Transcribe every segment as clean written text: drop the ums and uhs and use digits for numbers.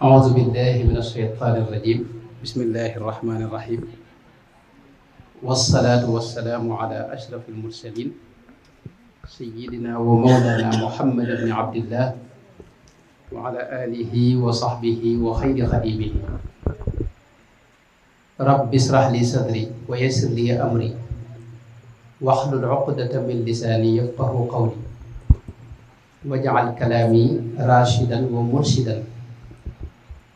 أعوذ بالله من الشيطان الرجيم بسم الله الرحمن الرحيم والصلاة والسلام على أشرف المرسلين سيدنا ومولانا محمد بن عبد الله وعلى آله وصحبه وخير خديمه رب اشرح لي صدري ويسر لي أمري واحلل عقدة من لساني يفقه قولي واجعل كلامي راشدا ومرشدا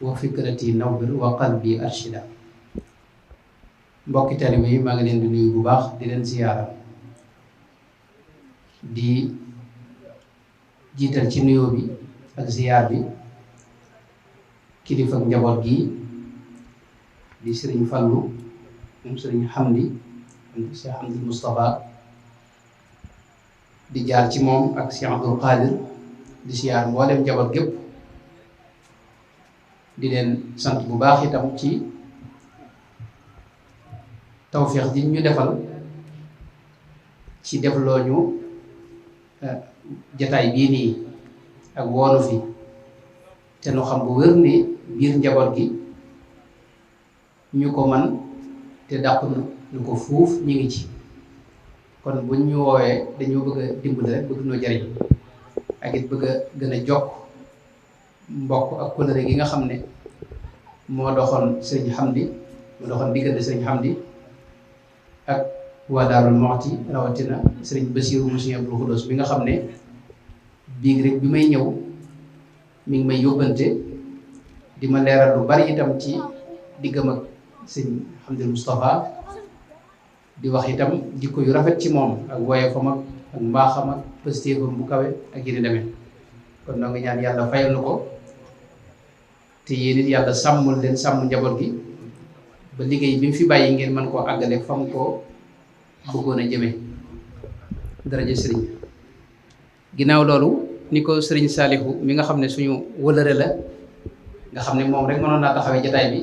وفكرتي نور وقلبي أرشدا. mbokki taalibe yi maa ngi leen di nuyu bu baax di leen ziyaara di jiital ci nuyoo bi ak ziyaar bi kilifa ak njaboot gi di sëriñ Fallu moom sëriñ Hamdi Cheikh Hamdi Moustapha di jaar ci moom ak Cheikh Abdul Qadir di ziyaar mboolem njaboot gépp di leen sant bu baax itam ci tawfeex ji ñu defal ci defloo ñu jataay bii nii ak woonu fi te nu xam bu wér ni biir njaboot gi ñu ko man te dàq nu ko fuuf ñu ngi ci kon buñ ñu woowee dañoo bëgg a dimbali rek bëgg noo jariñ ak it bëgg a gën a jokk mbokk ak kóllëre gi nga xam ne moo doxoon sëriñ Hamdi moo doxoon diggante sëriñ Hamdi ak waa Daarul Muxti rawatina sëriñ Basiiru mu Sëriñ Abdul Xudoos bi nga xam ne biig rek bi may ñëw mi ngi may yóbbante di ma leeral lu bari itam ci diggam ak sëriñ Hamdi Moustapha di wax itam jikko yu rafet ci moom ak woyefam ak mbaaxam ak pëstéefam bu kawe ak yéni demee kon noo ngi ñaan yàlla fayal na ko te yéen it yàlla sàmmul leen sàmm njaboot gi ba liggéey bi mu fi bàyyi ngeen mën koo àggale fa mu koo bëggoon a jëmee daraja sëriñ ginnaaw loolu ni ko sëriñ Saalihu mi nga xam ne suñu wëlëre la nga xam ne moom rek mënoon naa taxawee jataay bi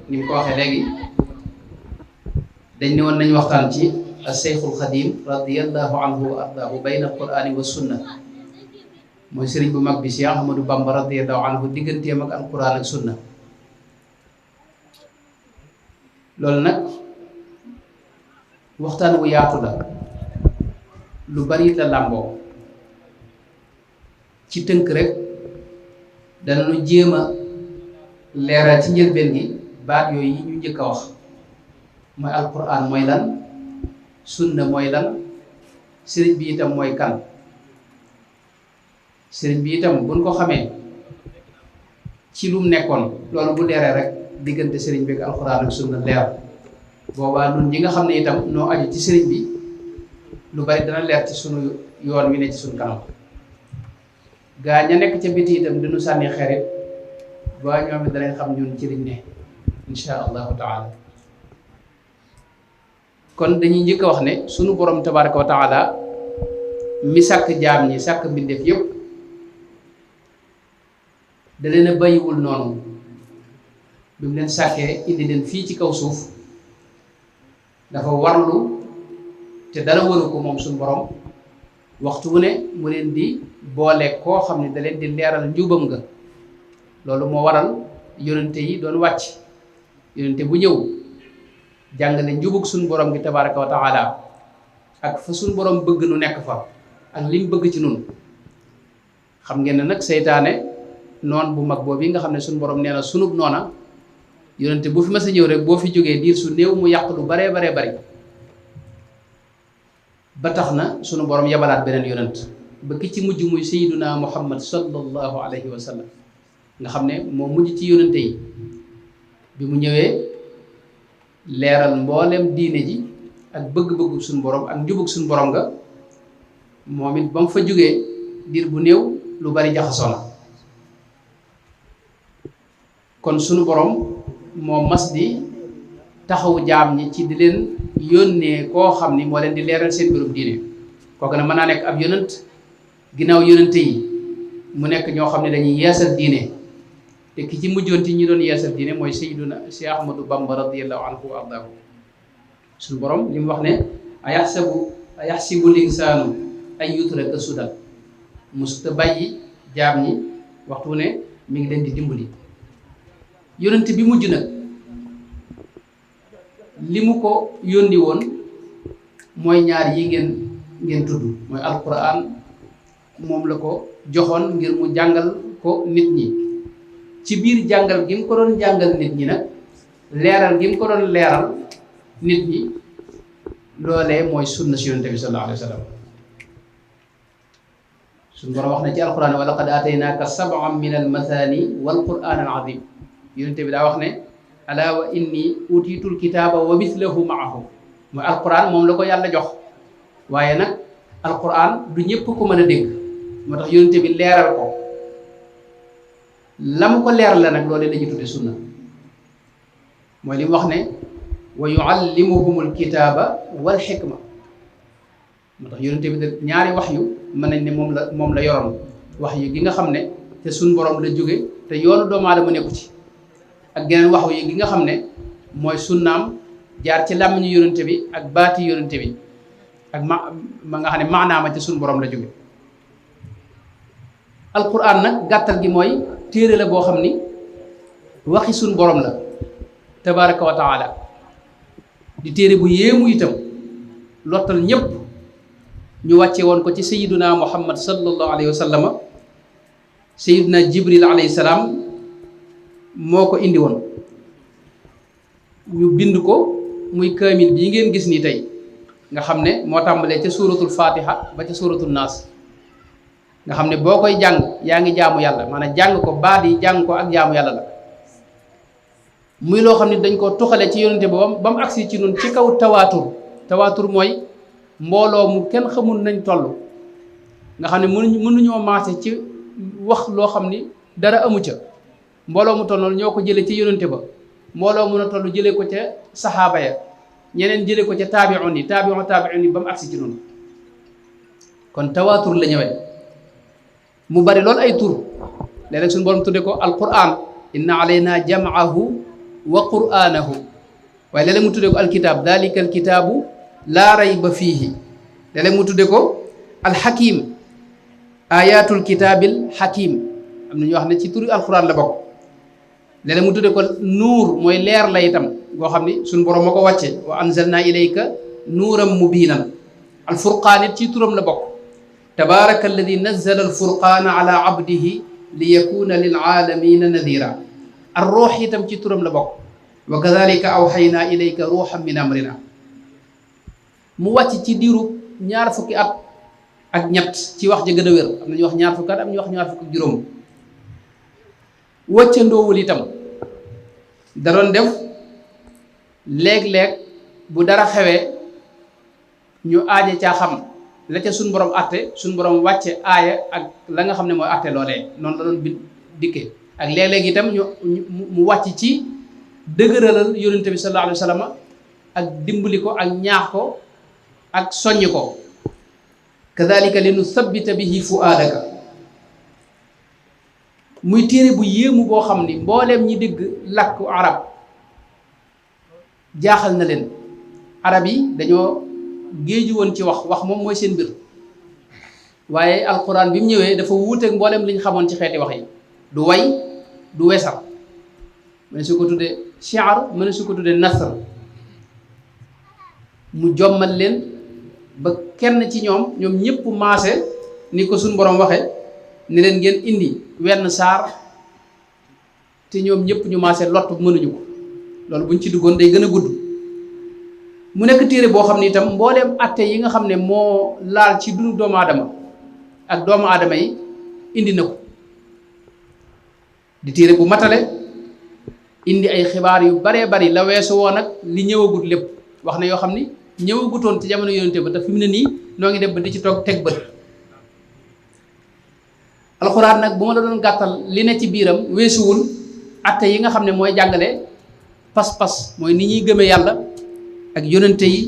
ni mu ko waxee léegi dañ ne woon nañu waxtaan ci as-Seyxul Xadim radiyallahu anhu wa ardaahu bayna al-Qur'ani wa sunna mooy sëriñ bu mag bi Cheikh Ahmadou Bamba radiyallahu anhu digganteem ak al-Qur'an ak sunna loolu nag waxtaan wu yaatu la lu bari la làmboo ci tënk rek danañu jéem a leeral ci njëlbeen gi baat yooyu yi ñu njëkk a wax mooy alquran mooy lan sunna mooy lan sëriñ bi itam mooy kan sëriñ bi itam buñ ko xamee ci lum nekkoon loolu bu leeree rek diggante sëriñ bi ak alxuraan ak sunna leer boobaa nun ñi nga xam ne itam noo aju ci sëriñ bi lu bari dana leer ci sunu yoon wi ne ci sunu kanam gaa ña nekk ca biti itam diñu sànni xerit ba ñoom it danañ xam ñun ci liñ ne insha allahu taala kon dañuy njëkk a wax ne sunu borom tabaraka wa taala mi sàkk jaam ñi sàkk mbindeef yépp da leen a bàyyiwul noonu bi mu leen sàkkee indi leen fii ci kaw suuf dafa warlu te dara waru ko moom suñu borom waxtu wu ne mu leen di boole koo xam ne da leen di leeral njubam nga loolu moo waral yonente yi doon wàcc yonente bu ñëw jàngale njubug suñu borom gi tabaraka wa taala ak fa suñu borom bëgg nu nekk fa ak lim bëgg ci nun xam ngeen ne nag seytaane noon bu mag boobu nga xam ne suñu borom nee na sunub noona yonente bu fi mas a ñëw rek boo fi jógee diir su néew mu yàq lu baree bari ba tax na sunu borom yabalaat beneen yonent ba ki ci mujj muy sayyiduna muhammad sallallahu alayhi wa sallam nga xam ne moo mujj ci yonente yi bi mu ñëwee leeral mboolem diine ji ak bëgg-bëggu suñu borom ak njubug suñu borom nga moom it ba mu fa jógee diir bu néew lu bari jaxasoo na kon sunu borom moo mas di taxawu jaam ñi ci di leen yónnee koo xam ni moo leen di leeral seen mbirum diine kooku nag mën naa nekk ab yonent ginnaaw yonente yi mu nekk ñoo xam ne dañuy yeesal diine te ki ci mujjoon ci ñi doon yeesal diine mooy sayyiduna Cheikh Ahmadou Bamba radiyallahu anhu wa ardaahu suñu borom li mu wax ne ayaxsibu linsaanu ay yutraka sudan musta bàyyi jaam ñi waxtu ne mi ngi leen di dimbali yonent bi mujj nag li mu ko yónni woon mooy ñaar yi ngeen tudd mooy alquran moom la ko joxoon ngir mu jàngal ko nit ñi ci biir jàngal gi mu ko doon jàngal nit ñi nag leeral gi mu ko doon leeral nit ñi loolee mooy sunna si yonent bi sallallahu alayhi wa sallam suñu borom wax na ci alquran wa laqad aataynaaka sab'an min almathani wal quran al azim yonent bi daa wax ne ala wa inni utiitul kitaaba wa mislahu maahu mooy alquran moom la ko yàlla jox waaye nag alquran du ñëpp ko mën a dégg moo tax yonent bi leeral ko la mu ko leeral la nag loolee la ñu tudde sunna mooy li mu wax ne wa yuallimuhumul kitaaba wal xikma moo tax yonent bi de ñaari wax yu mën nañ ne moom la yoroon wax yu gi nga xam ne te suñ borom la jóge te yoonu doomu aadama nekku ci ak geneen wax yi gi nga xam ne mooy sunnaam jaar ci làmmiñu yonent bi ak baati yonent bi ak ma nga xam ne maanaama ci suñ borom la jóge alquran nag gàttal gi mooy téere la boo xam ni waxi suñ borom la tabaraka wa taala di téere bu yéemu itam lottal ñépp ñu wàcce woon ko ci sayiduna muhammad sallallahu alayhi wa sallama sayiduna jibril alayhi salaam moo ko indi woon ñu bind ko muy kaamil bii ngeen gis ni tey nga xam ne moo tàmbalee ca suuratul fatiha ba ca suuratul naas nga xam ne boo koy jàng yaa ngi jaamu yàlla maanaam jàng ko baat yi jàng ko ak jaamu yàlla la muy loo xam ne dañ ko tuxale ci yonente ba mu agsi ci nun ci kaw tawaatur mooy mbooloo mu kenn xamul nañ toll nga xam ne mënuñoo maase ci wax loo xam ni dara amu ca mbooloo mu toll noonu ñoo ko jëlee ci yonente ba mbooloo mun a toll jëlee ko ca saxaaba ya ñeneen jëlee ko ca taabi'un yi ba mu agsi ci nun kon tawaatur la ñëwee mu bari loolu ay tur léeg-léeg suñu borom tudde ko alquran inna alayna jam'ahu wa qur'anahu waaye léeg-léeg mu tudde ko alkitab dalika alkitabu laa rayba fiihi léeg-léeg mu tudde ko alxakim ayatul kitabil hakim am na ñu wax ne ci turi alquran la bokk léeg-léeg mu tudde ko nuur mooy leer la itam goo xam ni suñu borom moo ko wàcce wa anzalna ilayka nuuram mubinan alfurqaan it ci turam la bokk tabaraka alladi nazzala alfurqaana ala abdihi li yakuna lil aalamina nadira ar ruux itam ci turam la bokk wa kadalika awxaynaa ilayka ruuxan min amrina mu wàcc ci diiru ñaar fukki at ak ñett ci wax ja gën a wér am na ñu wax ñaar fukki at am ñu wax ñaar fukki juróom wàccandoowul itam da doon def léeg-léeg bu dara xewee ñu aaje caa xam la ca suñ borom atte suñ borom wàcce aaya ak la nga xam ne mooy atte loolee noonu la doon dikkee ak léeg-léeg itam mu wàcc ci dëgëralal yonente bi sallallahu alayhi wa sallam ak dimbali ko ak ñaax ko ak soññ ko kadalika li nu sabbita bihi fuaadaka muy téere bu yéemu boo xam ni mbooleem ñi dégg làkku arab jaaxal na leen arab yi dañoo géeju woon ci wax moom mooy seen mbir waaye alquran bi mu ñëwee dafa wuuteeg mbooleem li ñu xamoon ci xeeti wax yi du way du wesar mën su ko tuddee shi'r mën su ko tuddee nasr mu jommal leen ba kenn ci ñoom ñëpp maase ni ko suñ borom waxe ni leen ngeen indi wenn saar te ñoom ñëpp ñu maase lott mënuñu ko loolu buñ ci duggoon day gën a gudd mu nekk téere boo xam ne itam mbooleem atte yi nga xam ne moo laal ci dundu doomu aadama ak doomu aadama yi indi na ko di téere bu matale indi ay xibaar yu baree bari la weesu woon nag li ñëwagut lépp wax na yoo xam ni ñëwagutoon ci jamono yonente ba te fi mu ne nii noo ngi dem ba di ci toog teg bët alxuraan nag bu ma la doon gàttal li ne ci biiram weesuwul atte yi nga xam ne mooy jàngale pas-pas mooy ni ñuy gëmee yàlla ak yonente yi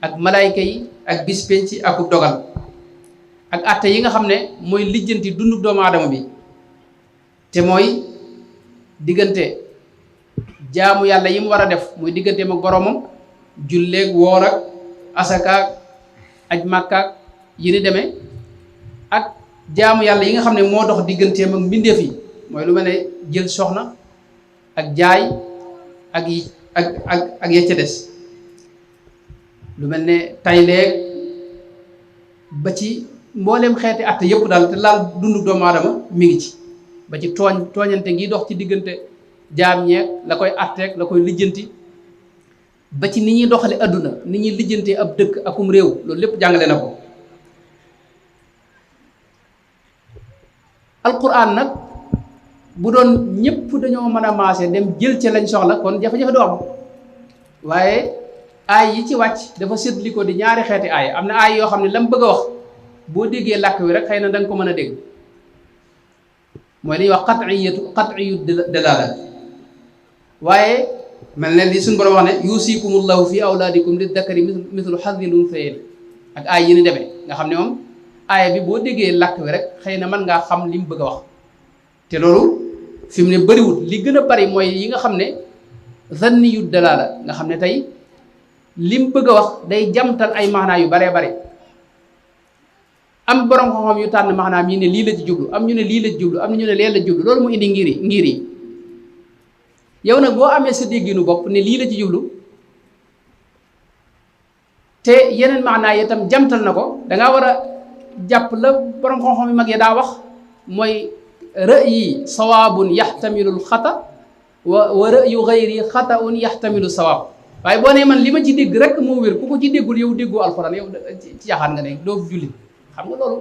ak malaayka yi ak bis penc ak dogal ak atte yi nga xam ne mooy lijjanti dundu doomu aadama bi te mooy diggante jaamu yàlla yi mu war a def muy digganteem ak boromam julleeg woor ak asakaak aj màkkaak yi ni demee ak jaamu yàlla yi nga xam ne moo dox digganteem ak mbindeef yi mooy lu mel ne jël soxna ak jaay ak yi ak ya ca des lu mel ne tayleeg ba ci mbooleem xeeti atte yëpp daal te laal dundu doomu aadama mi ngi ci ba ci tooñante ngi dox ci diggante jaam ñeeg la koy atteeg la koy lijjanti ba ci ni ñuy doxale adduna ni ñuy lijjantee ab dëkk akum réew loolu lépp jàngale na ko alquran nag bu doon ñëpp dañoo mën a maase dem jël ca lañ soxla kon jafe-jafe du am waaye aay yi ci wàcc dafa séddli ko di ñaari xeeti aay am na aay yoo xam ne la mu bëgg a wax boo déggee làkk wi rek xëy na da nga ko mën a dégg mooy li ñuy wax qat'iyu dalaala waaye mel ne li suñu borom wax ne yusikumullahu fi awlaadikum lizzakari mithlu hazzil unsayayni ak aay yi ni demee nga xam ne moom aaya bi boo déggee làkk wi rek xëy na mën ngaa xam li mu bëgg a wax te loolu fi mu ne bëriwut li gën a bari mooy yi nga xam ne zanniyu dalaala nga xam ne tey li mu bëgg a wax day jamtal ay maanaa yu baree bare am borom xam-xam yu tànn maanaam yi ne lii la ci jublu am ñu ne lii la ci jublu am ñu ne lee la ci jublu loolu mu indi ngir yi yow nag boo amee sa dégginu bopp ne lii la ci jublu te yeneen maanaa yi itam jamtal na ko dangaa war a jàpp la borom xam-xam yu mag yi daa wax mooy ra'yi sawaabun yaxtamilul xata wa ra'yu gayri xataun yaxtamilu sawaab waaye boo nee man li ma ci dégg rek moo wér ku ko ci déggul yow déggoo alxuraan yow ci jaaxaan nga ne doo jullit xam nga loolu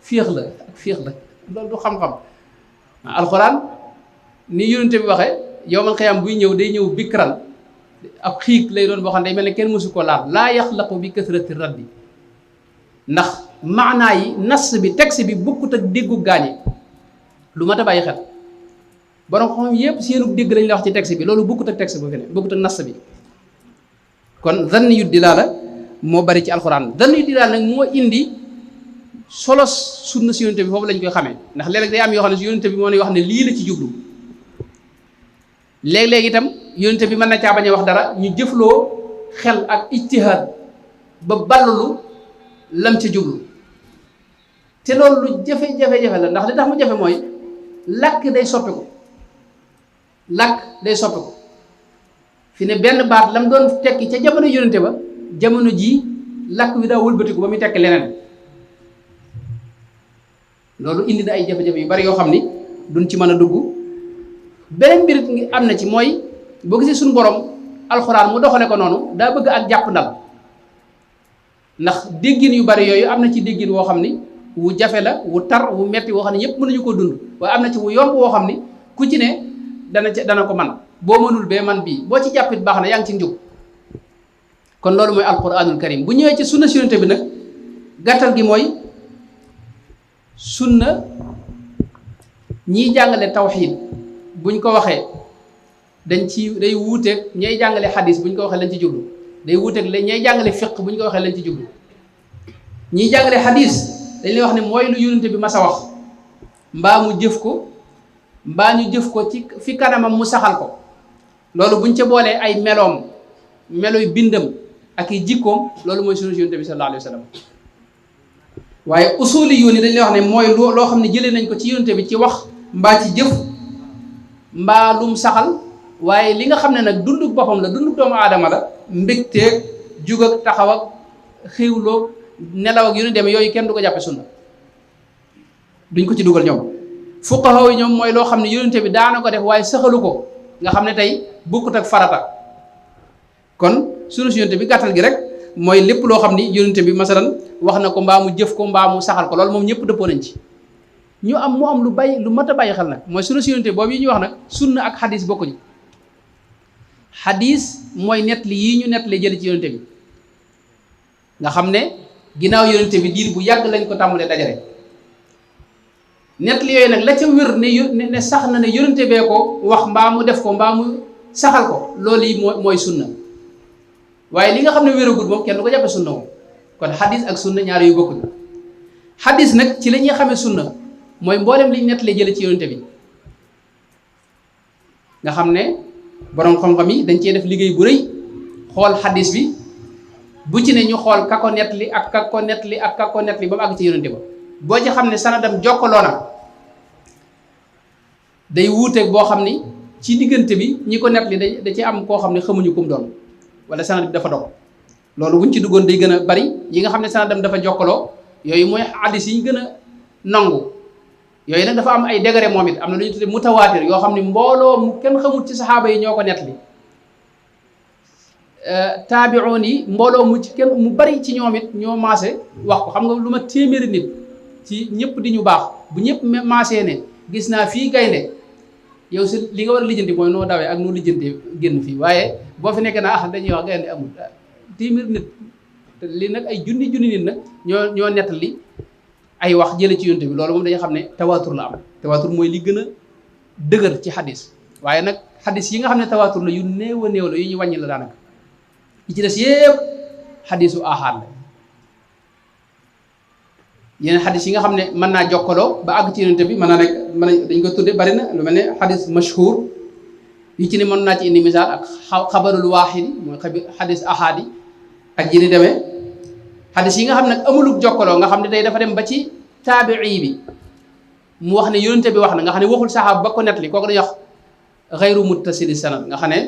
féex la loolu du xam-xam alxuraan ni yonente bi waxee yowmal xiyaam buy ñëw day ñëw bikran ab xiig lay doon boo xam ne day mel ne kenn mësu ko laal laa yaxlaqu bi kasrati raddi ndax maanaa yi nas bi texte bi bokkut ak déggu gaañi lu mat a bàyyi xel borom xam yépp seenu dégg lañ la wax ci texte bi loolu bokkut ak texte bu fi ne bokkut ak nas bi kon zanni yu dilaala moo bari ci alxuraan zanni yu dilaala nag moo indi solo sunna si yonente bi foofu lañ koy xamee ndax léeg-léeg day am yoo xam ne si yonente bi moo lay wax ne lii la ci jublu léeg-léeg itam yonente bi mën na caa bañ a wax dara ñu jëfloo xel ak ijtihaad ba ballulu lam ca jublu te loolu lu jafe-jafe la ndax li tax mu jafe mooy làkk day soppiku fi ne benn baat lam doon tekki ca jamono yonente ba jamono jii làkk wi daa wëlbatiku ba muy tekki leneen loolu indi na ay jafe-jafe yu bari yoo xam ni duñ ci mën a dugg beneen mbir ngi am na ci mooy boo gisee suñu borom alxuraan mu doxale ko noonu daa bëgg ak jàpp ndal ndax déggin yu bari yooyu am na ci déggin woo xam ni wu jafe la wu tar wu metti woo xam ne ñëpp mënuñu koo dund waaye am na ci wu yomb woo xam ni ku ci ne dana ko man boo mënul bee man bii boo ci jàppit baax na yaa ngi ci njub kon loolu mooy alquranul karim bu ñëwee ci sunna si yonente bi nag gàttal gi mooy sunna ñiy jàngale tawxiid buñ ko waxee day wuuteeg ñay jàngale xadis buñ ko waxee lañ ci jublu day wuuteeg ñay jàngale fiq buñ ko waxee lañ ci jublu ñiy jàngale xadis dañ lay wax ne mooy lu yonente bi mas a wax mbaa mu jëf ko mbaa ñu jëf ko ci fi kanamam mu saxal ko loolu buñ ca boolee ay meloy bindam ak i jikkoom loolu mooy sunu yonente bi sallallahu alayhi wa sallam waaye usuli yoon yi dañ lay wax ne mooy loo xam ne jëlee nañ ko ci yonente bi ci wax mbaa ci jëf mbaa lum saxal waaye li nga xam ne nag dunduk boppam la dunduk doomu aadama la mbégteeg jug ak taxaw ak xiwloog nelaw ak yu ñu demee yooyu kenn du ko jàppe sunna duñ ko ci dugal ñoom fuqaha yi ñoom mooy loo xam ne yonente bi daana ko def waaye saxalu ko nga xam ne tey bokkut ak farata kon sunu si yonente bi gàttal gi rek mooy lépp loo xam ni yonente bi masalan wax na ko mbaa mu jëf ko mbaa mu saxal ko loolu moom ñëpp dëppoo nañ ci mu am lu mat a bàyyi xel nag mooy sunu si yonente boobu yi ñuy wax nag sunna ak xadis bokkuñu xadis mooy nettali yii ñu nettali jële ci yonente bi nga xam ne ginnaaw yonente bi diir bu yàgg lañ ko tàmbalee dajale nettali yooyu nag la ca wér ne sax na ne yonente bee ko wax mbaa mu def ko mbaa mu saxal ko loolu yi mooy sunna waaye li nga xam ne wéragul moom kenn du ko jàppe sunna moom kon xadis ak sunna ñaar yu bokkuñ xadis nag ci la ñuy xamee sunna mooy mboolem liñ nettalee jële ci yonente bi nga xam ne boroom xam-xam yi dañ cee def liggéey bu rëy xool xadis bi bu ci ne ñu xool ka ko nettali ak ka ko nettali ak ka ko nettali ba mu àgg ci yonente ba boo ci xam ne sanadam jokkaloo na day wuuteeg boo xam ni ci diggante bi ñi ko net li da ci am koo xam ne xamuñu kum doon wala sanad bi dafa dog loolu buñ ci duggoon day gën a bari yi nga xam ne sanadam dafa jokkaloo yooyu mooy hadis yi ñu gën a nangu yooyu nag dafa am ay degré moom it am na lu ñu tuddee mutawaatir yoo xam ne mbooloo mu kenn xamul ci saxaaba yi ñoo ko net li taabi'oon yi mbooloo mu ci kenn mu bari ci ñoom it ñoo maase wax ko xam nga lu ma téeméeri nit ci ñëpp di ñu baax bu ñëpp maasee ne gis naa fii gaynde yow si li nga war a lijjanti mooy noo dawee ak noo lijjantee génn fii waaye boo fi nekkee naa dañuy wax gaynde amul téeméeri nit te li nag ay junni nit nag ñoo nettali ay wax jële ci yonte bi loolu moom dañuy xam ne tawaatur la am tawaatur mooy li gën a dëgër ci xadis waaye nag xadis yi nga xam ne tawaatur la yu néew a néew la yu ñu wàññi la daanaka yi ci des yëpp xadisu ahad la yeneen xadis yi nga xam ne mën naa jokkaloo ba àgg ci yonente bi mën naa nekk dañ ko tudde bari na lu mel ne xadis mashhur yi ci ne mën naa ci indi misaal ak xabarul waaxidi mooy xadis ahad yi ak yi ni demee xadis yi nga xam ne amuluk jokkaloo nga xam ne tey dafa dem ba ci taabii bi mu wax ne yonente bi wax na nga xam ne waxul saxaaba ba ko net li kooku dañuy wax xayru muttasili sanad nga xam ne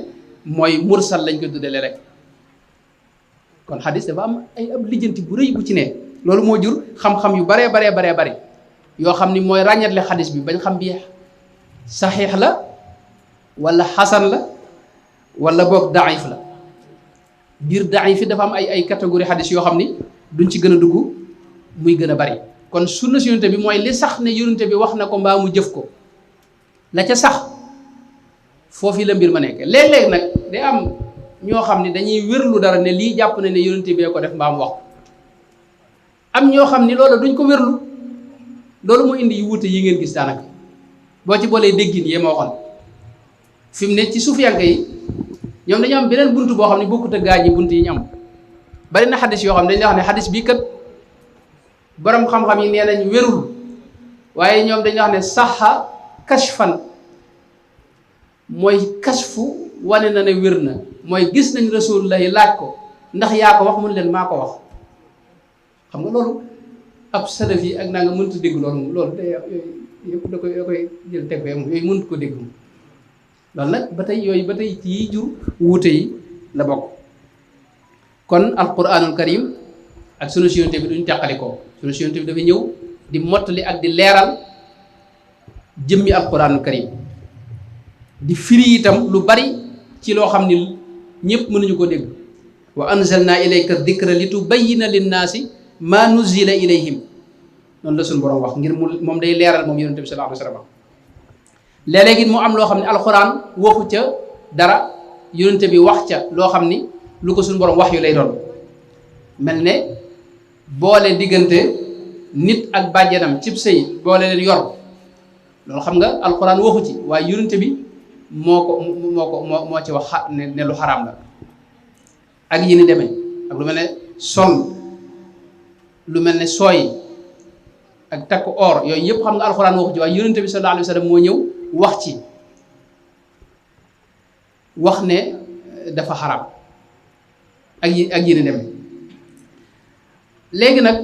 mooy mursal lañ ko tuddee rek kon xadis dafa am ay ab lijjanti bu rëy bu ci ne loolu moo jur xam-xam yu baree bari yoo xam ni mooy ràññatle xadis bi bañ xam bi saxiix la wala xasan la wala boog daif la biir daif yi dafa am ay catégorie xadis yoo xam ni duñ ci gën a dugg muy gën a bari kon sunna si yonente bi mooy li sax ne yonente bi wax na ko mbaa mu jëf ko la ca sax foofu la mbir ma nekk léeg-léeg nag day am ñoo xam ne dañuy wérlu dara ne lii jàpp na ne yonente bee ko def mbaa mu wax ko am ñoo xam ni loolu duñ ko wérlu loolu moo indi yu wuute yi ngeen gis daanaka boo ci boolee déggin yee ma waxoon fi mu ne ci suufiyanke yi ñoom dañu am beneen buntu boo xam ne bokkut ak gaa ñi bunt yi ñu am bari na xadis yoo xam ne dañuy wax ne xadis bii kat borom xam-xam yi nee nañ wérul waaye ñoom dañuy wax ne saxa kashfan mooy kashfu wane na ne wér na mooy gis nañ rasulullahi laaj ko ndax yaa ko wax mun leen maa ko wax xam nga loolu ab salafi ak naa nga mënta dégg loolu day yëpp da koy jël teg fee moom yooyu mënut ko dégg moom loolu nag ba tey ci yi jur wuute yi la bokk kon alquranul karim ak sunu si yonte bi duñ tàqalikoo sunu si yonte bi dafa ñëw di mottali ak di leeral jëmmi alquranul karim di firi itam lu bari ci loo xam ni ñëpp mënuñu ko dégg wa anzalna ilayka dikra li tubayyina linnaasi ma nuzila ilayhim noonu la suñu borom wax ngir moom day leeral moom yonente bi sallallahu alayhi wa sallam léeg-léeg it mu am loo xam ne alxuraan waxu ca dara yonente bi wax ca loo xam ni lu ko suñu borom wax yu lay doon mel ne boole diggante nit ak bàjjenam cib sëy boole leen yor loolu xam nga alxuraan waxu ci waaye yonente bi moo ci wax ne lu xaraam la ak yi ni demee ak lu mel ne sol lu mel ne sooy ak takk or yooyu yëpp xam nga alxuraan waxu ci waaye yonente bi sallallahu alayhi wa sallam moo ñëw wax ci wax ne dafa xaraam ak yi ni demee léegi nag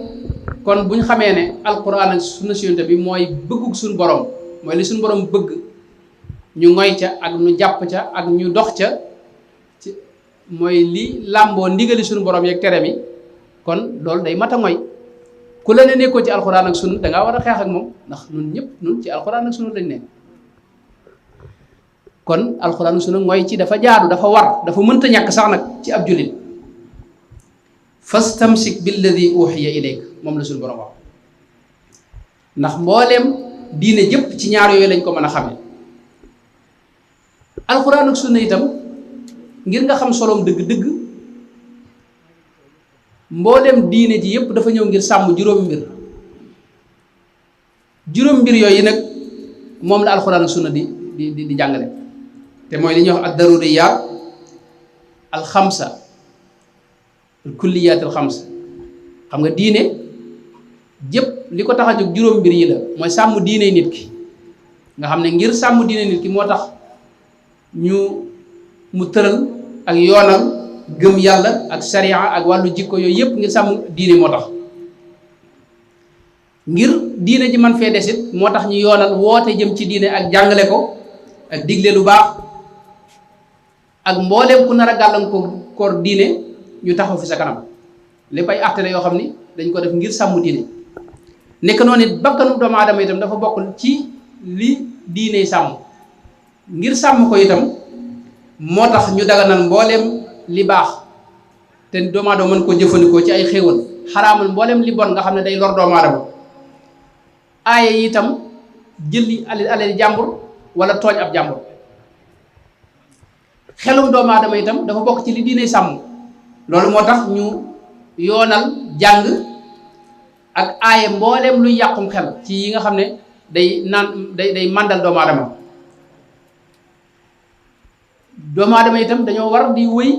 kon bu ñu xamee ne alxuraan ak sunna si yonente bi mooy bëggug suñu borom mooy li suñu borom bëgg ñu ngoy ca ak ñu jàpp ca ak ñu dox ca ci mooy li làmboo ndigali suñu borom yeeg tere mi kon loolu day mat a ngoy ku la ne nekkoo ci alxuraan ak sunna dangaa war a xeex ak moom ndax ñun ñëpp ñun ci alxuraan ak sunna lañ ne kon alxuraan ak sunna ngoy ci dafa jaadu dafa war dafa mënta ñàkk sax nag ci ab jullit fastamsik billadi uxiya ilayk moom la suñu borom wax ndax mbooleem diine jëpp ci ñaar yooyu lañ ko mën a xamee alxuraan ak sunna itam ngir nga xam soloom dëgg-dëgg mboolem diine ji yëpp dafa ñëw ngir sàmm juróomi mbir yooyu nag moom la alxuraan ak sunna di jàngale te mooy li ñuy wax ad daruriyaat al xamsa al kulliyaat al xamsa xam nga diine jëpp li ko tax a jóg juróom mbir yi la mooy sàmm diine nit ki nga xam ne ngir sàmm diine nit ki moo tax mu tëral ak yoonal gëm yàlla ak sariya ak wàllu jikko yooyu yëpp ngir sàmm diine moo tax ngir diine ji man fee desit moo tax ñu yoonal woote jëm ci diine ak jàngale ko ak digle lu baax ak mbooleem ku nar a gàllankoor diine ñu taxaw fi sa kanam lépp ay àtte la yoo xam ni dañ ko def ngir sàmm diine nekk noonu it bakkanu doomu aadama itam dafa bokk ci li diine sàmm ngir sàmm ko itam moo tax ñu daganal mbooleem li baax te doomu aadama mën ko jëfandikoo ci ay xéewal xaraamal mbooleem li bon nga xam ne day lor doomu aadama aaye itam jëli alali jàmbur wala tooñ ab jàmbur xelum doomu aadama itam dafa bokk ci li diine sàmm loolu moo tax ñu yoonal jàng ak aaye mbooleem luy yàqum xel ci yi nga xam ne day màndal doomu aadama doomu aadama itam dañoo war di wëy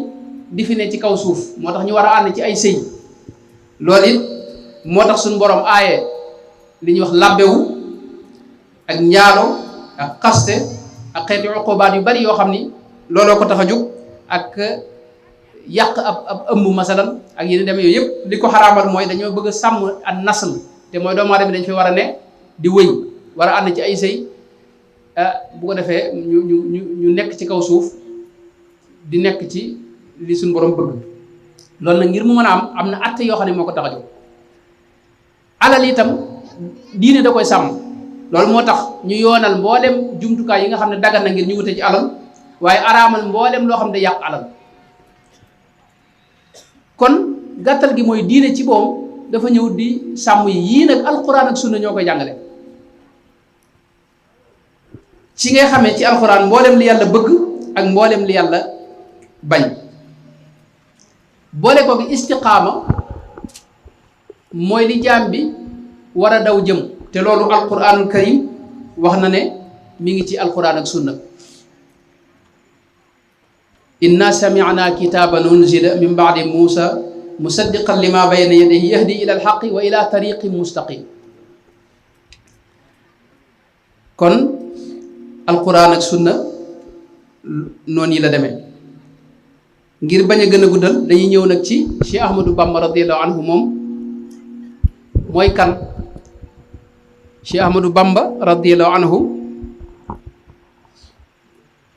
di fi ne ci kaw suuf moo tax ñu war a ànd ci ay sëy loolu it moo tax suñu borom aaye li ñuy wax labbewu ak njaalo ak xaste ak xeeti uqubaat yu bari yoo xam ni looloo ko tax a jóg ak yàq ab ëmb masalan ak yeneen demee yooyu yëpp li ko xaraamal mooy dañoo bëgg a sàmm ak nasl te mooy doomu aadama dañ fi war a ne di wëy war a ànd ci ay sëy bu ko defee ñu nekk ci kaw suuf di nekk ci li suñu borom bëgg loolu nag ngir mu mën a am na atte yoo xam ne moo ko tax a jóg alal itam diine da koy sàmm loolu moo tax ñu yoonal mboolem jumtukaay yi nga xam ne dagan na ngir ñu wute ci alal waaye araamal mboolem loo xam ne yàq alal kon gàttal gi mooy diine ci boom dafa ñëw di sàmm yi yii nag alquran ak sunna ñoo koy jàngale ci ngay xamee ci alquran mboolem li yàlla bëgg ak mboolem li yàlla bañ boole ko gi istiqaama mooy li jaam bi war a daw jëm te loolu alquranul karim wax na ne mi ngi ci alquran ak sunna inna sami'na kitaban unzila min ba'di musa musaddiqan lima bayna yadayhi yahdi ila alhaqi wa ila tariqin mustaqim kon alquran ak sunna noonu yi la demee ngir bañ a gën a guddal dañuy ñëw nag ci Cheikh Ahmadou Bamba radiyallahu anhu moom mooy kan Cheikh Ahmadou Bamba radiyallahu anhu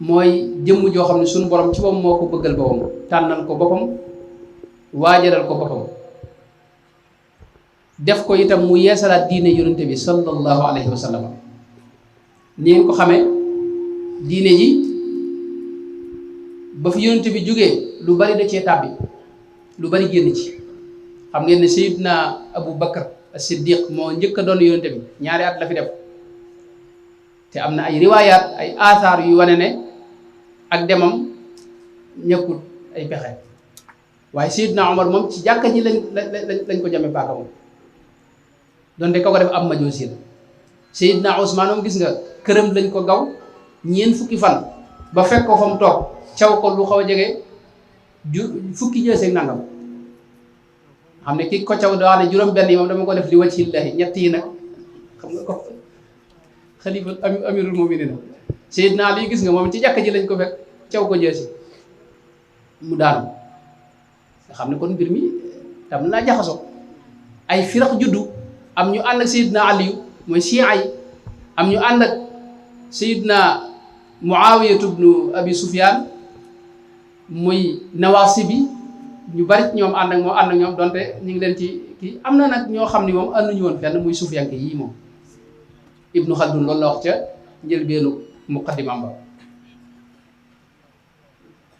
mooy jëmm joo xam ne suñu borom ci boppam moo ko bëggal boppam tànnal ko boppam waajalal ko boppam def ko itam mu yeesalaat diine yonente bi sallallahu alayhi wa sallam ni ngeen ko xamee diine ji ba fi yonente bi jógee lu bari da cee tàbbi lu bari génn ci xam ngeen ne Seydina Abu Bakar as-Siddiq moo njëkk a doon yonente bi ñaari at la fi def te am na ay riwaayaat ay aathaar yu wane ne ak demam ñëkkul ay pexe waaye Seydina Omar moom ci jàkka ji lañ ko jame paaka moom donte ko def am majoosi la Seydina Ousmane moom gis nga këram lañ ko gaw ñeent fukki fan ba fekk ko fa mu toog caw ko lu xaw a jege fukki jëseeg nangam xam ne ki ko caw daa ne juróom-benn yi moom dama ko def li wajhillahi ñett yi nag xam nga ko xalifa amirul mu'minin Seydina Ali gis nga moom ci jàkka ji lañ ko fekk caw ko jësi mu daanu nga xam ne kon mbir mi tam naa jaxasoo ay firax juddu am ñu ànd ak Seydina Ali mooy Shia yi am ñu ànd ak Seydina Muawiya ibnu Abi Sufyan muy nawaasi bi ñu bari ñoom ànd ak ñoom donte ñu ngi leen ci kii am na nag ñoo xam ne moom ànduñu woon fenn muy sufiyanke yii moom Ibnu Khaldun loolu la wax ca njëlbeenu muqaddimam ba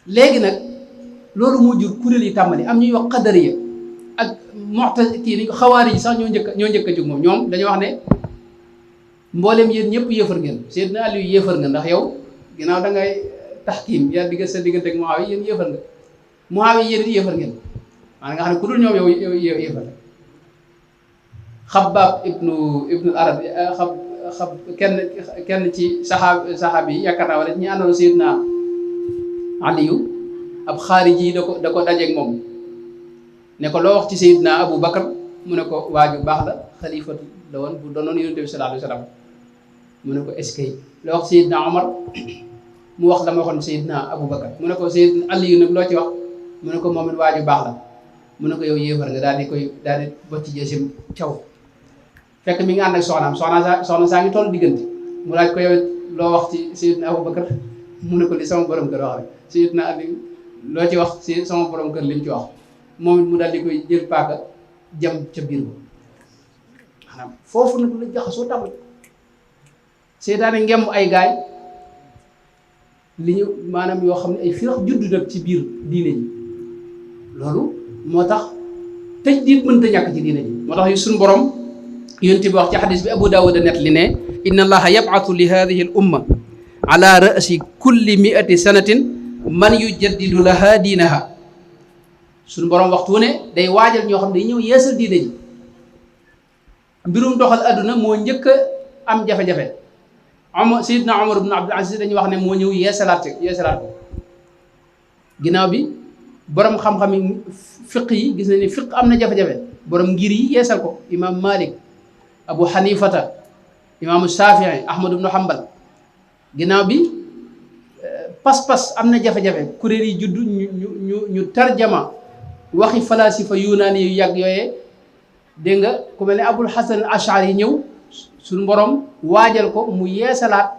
léegi nag loolu moo jur kuréel yi tàmbali am ñuy wax qadariya ak kii ni xawaari yi sax ñoo njëkk a jóg moom ñoom dañoo wax ne mboolem yéen ñëpp yéefar ngeen Seydina Aliou yéefar nga ndax yow ginnaaw da ngay taxkiim yaa digga sa diggante ak Muawiya yéen yéefar nga Muawiya yéen it yéefar ngeen maanaam nga xam ne ku dul ñoom yow yéefar la Xabbaab ibnu Arab xab kenn ci saxaab yi yaakaar naa wala ñi àndoon Seydina Aliyu ab xaariji da ko dajeeg moom ne ko loo wax ci Seydina Abu Bakar mu ne ko waaju baax la xalifatu la woon bu doonoon yonent bi sallallahu alayhi wa sallam mu ne ko eskay loo wax Seydina Omar mu wax la ma waxoon Seydina Abu Bakar mu ne ko Seydina Aliyu nag loo ci wax mu ne ko moom it waaju baax la mu ne ko yow yéefar nga daal di bocc jësim caw fekk mi ngi ànd ak soxna saa ngi toll diggante mu laaj ko yow loo wax ci Sayyidina Abubakar mu ne ko li sama borom kër wax rek. Sayyidina Ali loo ci wax ci sama borom kër liñ ci wax moom it mu daal di koy jël paaka jam ca biir ba maanaam foofu nag la jaxasoo tàmbali seytaane ngemm ay gaay li ñu maanaam yoo xam ne ay firax juddu nag ci biir diine ji loolu moo tax tëj diit mënta ñàkk ci diine ji moo tax suñu borom yonent bi wax ci xadis bi Abu Dawud a net li ne inna allaha yab'athu li hadihi al umma ala ra'si kulli mi'ati sanatin man yujaddidu laha diinaha suñu borom waxtu ne day waajal ñoo xam ne day ñëw yeesal diine ji mbirum doxal adduna moo njëkk a am jafe-jafe Sayyidna Umar ibn Abdul Aziz dañuy wax ne moo ñëw yeesalaat ko ginnaaw bi borom xam-xam yi fiq yi gis nañ ne fiq am na jafe-jafe borom ngir yi yeesal ko imam Malik Abu Hanifata imaamu Shafii Ahmad ibn Hanbal ginnaaw bi pas-pas am na jafe-jafe kuréel yi juddu ñu tarjama waxi falasifa yunaani yu yàgg yooyee dégg nga ku mel ne Abul Hasan Ash'ari yi ñëw suñu borom waajal ko mu yeesalaat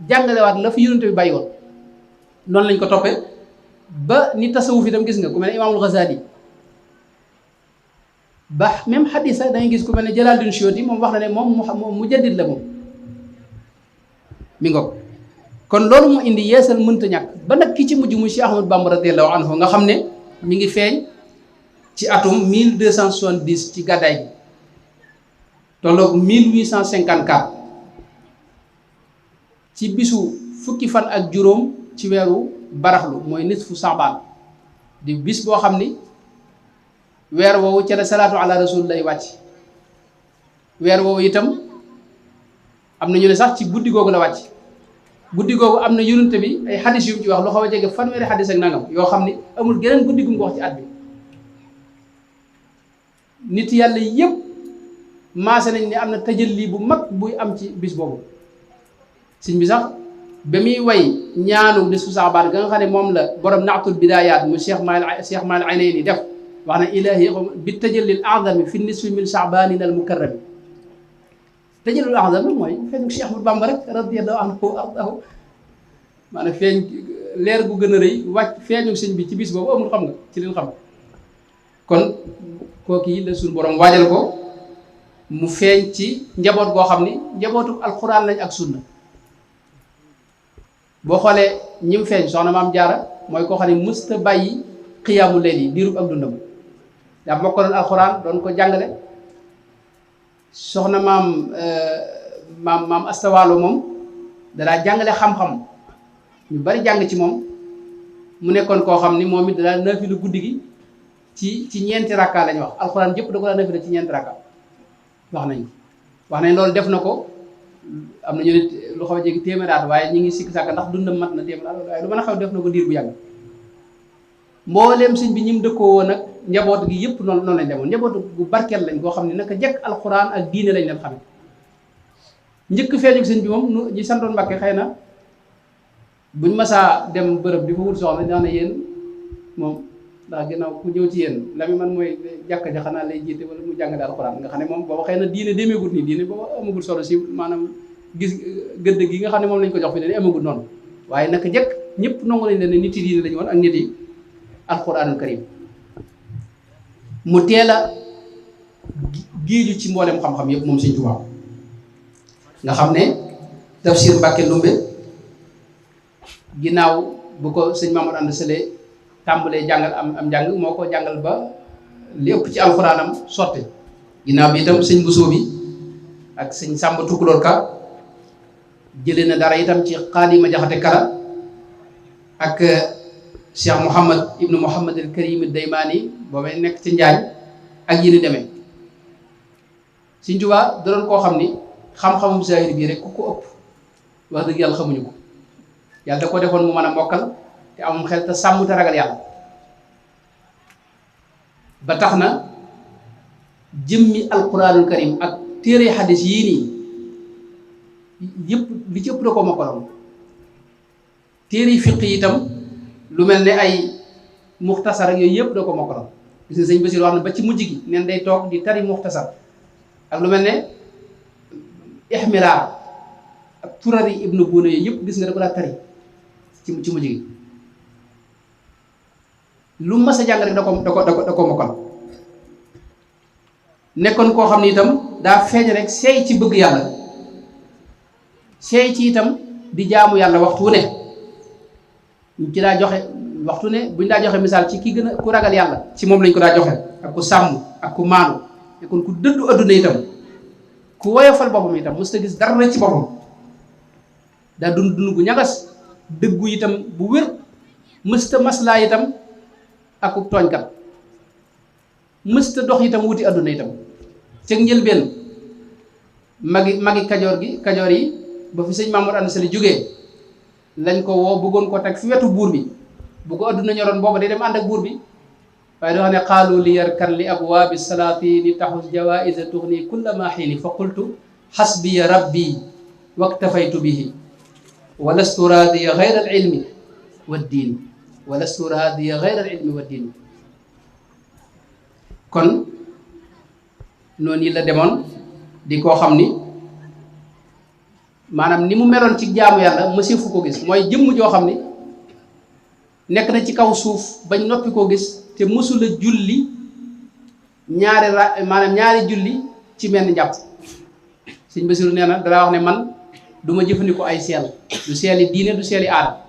jàngalewaat la fi yonent bi bàyyi woon noonu lañ ko toppee ba ni tasawuf itam gis nga ku mel ne Imaamul Ghazali ba même xadis da ngay gis ku mel ne Jalaaluddin Suyuti moom wax na ne moom mujaddid la moom mi ngoog kon loolu moo indi yeesal mënta ñàkk ba nag ki ci mujj mu Cheikh Ahmadou Bamba radiyallahu anhu nga xam ne mi ngi feeñ ci atum 1270 ci gàddaay gi tolloog 1854 ci bisu fukki fan ak juróom ci weeru baraxlu mooy nisfu Saabaan di bis boo xam ni weer woowu ca la salaatu ala rasul lay wàcc weer woowu itam am na ñu ne sax ci guddi googu la wàcc guddi googu am na yonent bi ay xadis yu mu ci wax lu xaw a jege fanweeri xadis ak nangam yoo xam ni amul geneen guddi gu mu ko wax ci at bi nit yàlla yépp maase nañ ne am na tajalli bu mag buy am ci bis boobu sëñ bi sax ba muy way ñaanu nisfu Saabaan ga nga xam ne moom la borom naatul bidaayaat mu Cheikh Maal Aynayni def wax na ilaahi bi tajallil a'zami fi nisfi min Saabaanin al mukarrami tajallil a'zam mooy feeñu Cheikh Ahmadou Bamba rek radiyallahu anhu ardahu maanaam feeñ leer gu gën a rëy wàcc feeñu sëñ bi ci bis boobu amul xam nga ci leen xam kon kooku yi la suñu borom waajal ko mu feeñ ci njaboot goo xam ni njabootu alxuraan lañ ak sunna boo xoolee ñi mu feeñ soxna maam jaara mooy koo xam ne mësta bàyyi xiyaamu leen yi diirub ak dundam daa mokkaloon alxuraan doon ko jàngale soxna maam astawaalo moom danaa jàngale xam-xam ñu bari jàng ci moom mu nekkoon koo xam ni moom it danaa naafila guddi gi ci ñeenti rakka lañ wax alxuraan jëpp da ko daa naafila ci ñeenti rakka wax nañ loolu def na ko am na ñu ne lu xaw a jéggi téeméeraat waaye ñi ngi sikk sàkk ndax dundam mat na téeméeraat waaye lu mën a xaw def na ko diir bu yàgg mbooleem sëñ bi ñi mu dëkkoo woon nag njaboot gi yëpp noonu lañ demoon njaboot gu barkeel lañ koo xam ne naka jekk alxuraan ak diine lañ leen xamee njëkk feeñu sëñ bi moom ñi santoon Mbàkke xëy na buñ masaa dem bërëb di fa wut soxna dina ne yéen moom ndax ginnaaw ku ñëw ci yéen la mi man mooy jàkka ja xanaa lay jiite wala mu jàngale alxuraan nga xam ne moom booba xëy na diine demeegut nii diine booba amagul solo si maanaam gis gëdd gi nga xam ne moom lañ ko jox fi ne amagul noonu waaye naka jekk ñëpp nangu nañ leen ne nit yi diine lañu woon ak nit yi alxuraanul karim mu teel a géeju ci mboolem xam-xam yëpp moom Sëñ Tuubaa nga xam ne tafsir Mbàkke Ndumbe ginnaaw bu ko sëñ Mamadou Anta Sële tàmbalee jàngal am njàng moo ko jàngal ba li ëpp ci alxuraanam sotti ginnaaw bi itam sëñ Bousso bi ak sëñ Sàmba Tukulóor Ka jëlee na dara itam ci Xaalima Jaxate Kala ak Cheikh Mouhamad ibnu Mouhamad al Karim Daymaani boobay nekk ci Njaañ ak yi ni demee Sëñ Tuubaa da doon koo xam ni xam-xamum zahir bii rek ku ko ëpp wax dëgg yàlla xamuñu ko yàlla da ko defoon mu mën a mokkal te amum xel te sàmm te ragal yàlla ba tax na jëmmi alquranul karim ak téere xadis yii nii yëpp li ci ëpp da ko mokkaloon téere fiq yi itam lu mel ne ay muxtasar ak yooyu yëpp da ko mokkaloon gis nga sëñ Basiir wax na ba ci mujj gi neen day toog di tari muxtasar ak lu mel ne ixmilaar ak turari ibnu Buuna yooyu yëpp gis nga da ko daa tari ci mujj gi lu mas a jàng rek da ko mokkal nekkoon koo xam ne itam daa feeñ rek seey ci bëgg yàlla seey ci itam di jaamu yàlla waxtu wu ne ñu ci daa joxe waxtu ne buñ daa joxe misaal ci ki gën a ku ragal yàlla ci moom lañ ko daa joxe ak ku sàmm ak ku maanu nekkoon ku dëddu adduna itam ku woyofal boppam itam mës ta gis dara ci boppam daa dund gu ñagas dëggu itam bu wér mësta maslaa itam ak ku tooñkat mësta dox itam wuti adduna itam cëg njëlbeen magi kajoor yi ba fi sëñ Mamour Anta Sali jógee lañ ko woo bëggoon ko teg fi wetu buur bi bu ko adduna ñoroon booba day dem ànd ak buur bi waaye doo xam ne xaalu li yarkan li abwaabi salaatini taxus jawaïsa tuxni kulla ma xiini fa qultu xasbiya rabbi waktafaytu bihi walastu raadiya gayra al ilmi wa diin walastu raadiya gayra al ilmi wa diin kon noonu yi la demoon di koo xam ni maanaam ni mu meloon ci jaamu yàlla mësee fu ko gis mooy jëmm joo xam ni nekk na ci kaw suuf bañ noppi koo gis te mësula julli ñaari julli ci menn njàpp sëñ Basiru nee na dara wax ne man du ma jëfandikoo ay seel du seeli diine du seeli aada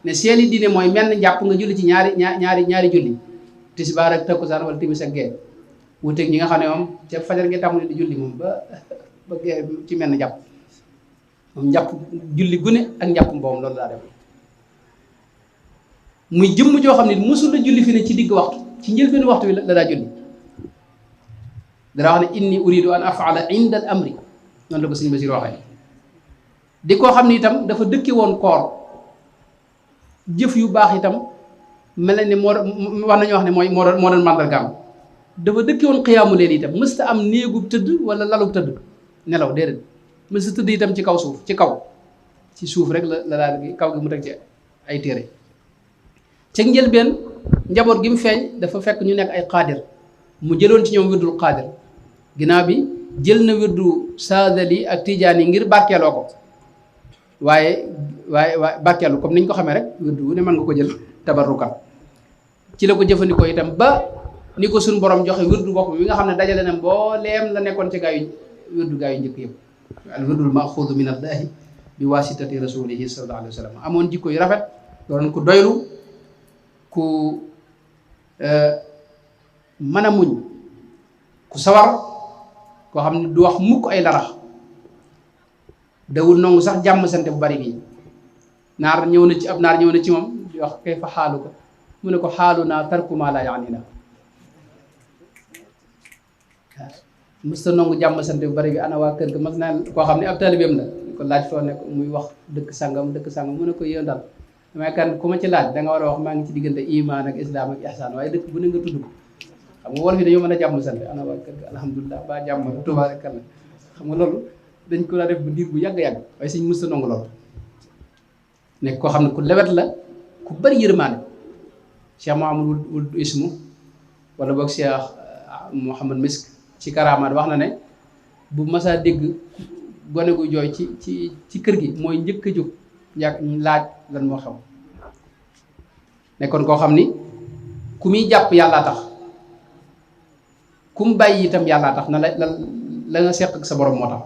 ne seeli diine mooy menn njàpp nga julli ci ñaari julli tisbaar ak takkusaan wala timis ak gee wuteeg ñi nga xam ne moom ca fajar gi tàmmuli di julli moom ba gee ci menn njàpp moom njàpp julli gune ak njàpp mboom loolu daa def muy jëmm joo xam ne mësul la julli fi ne ci digg waxtu ci njëlbéenu waxtu wi la daa julli dara wax ne inni uridu an afala inda al amri noonu la ko sëñ Basiru waxee di koo xam ne itam dafa dëkke woon koor jëf yu baax itam mel na ni wax nañu wax ne moo doon màndargaam dafa dëkke woon xiyaamu leen itam mësta am néegub tëdd wala lalub tëdd nelaw déedéet mësta tëdd itam ci kaw suuf ci suuf rek la daal kaw gi mu teg ci ay téere ci njëlbeen njaboot gi mu feeñ dafa fekk ñu nekk ay xaadir mu jëloon ci ñoom wirdul xaadir ginnaaw bi jël na wirdu saadali ak tijaan yi ngir barkeeloo ko waaye barkeelu comme niñ ko xamee rek wirdu wu ne mën nga ko jël tabarruka ci la ko jëfandikoo itam ba ni ko suñ borom joxe wirdu bopp bi nga xam ne dajale na mbooleem la nekkoon ci gaa yu njëkk yëpp al wirdul maxuudu min allahi bi wasitati rasulihi sallallahu alayhi wa sallam amoon jikko yu rafet doon ku doylu ku mën a muñ ku sawar koo xam ne du wax mukk ay larax dawul nongu sax jàmm sante bu bari bii naar ñëw na ci moom di wax kay fa xaalu ko mu ne ko xaalu naa tarku maa laa yaani na mësta nongu jàmm sante bu bari bi ana waa kër ga mas naa koo xam ne ab taalibeem la ko laaj foo nekk muy wax dëkk sangam mu ne ko yéen daal damay kan ku ma ci laaj da nga war a wax maa ngi ci diggante iman ak islam ak ihsaan waaye dëkk bu ne nga tudd ko xam nga wolof yi dañoo mën a jàmm sant ana waa kër ga alhamdulilah ba jàmm tubaarikàlla xam nga loolu dañ ko daa def bu diir bu yàgg-yàgg waaye suñ mësta nangu loolu nekk koo xam ne ku lewet la ku bari yërmaane Cheikh Mouhamadou wuld ismu wala boog Cheikh Mouhamad Misk ci karamaat wax na ne bu masaa dégg gone gu jooy ci kër gi mooy njëkk a jóg laaj lan moo xew nekkoon koo xam ni ku muy jàpp yàllaa tax ku mu bàyyi itam yàllaa tax na la nga seq ak sa borom moo tax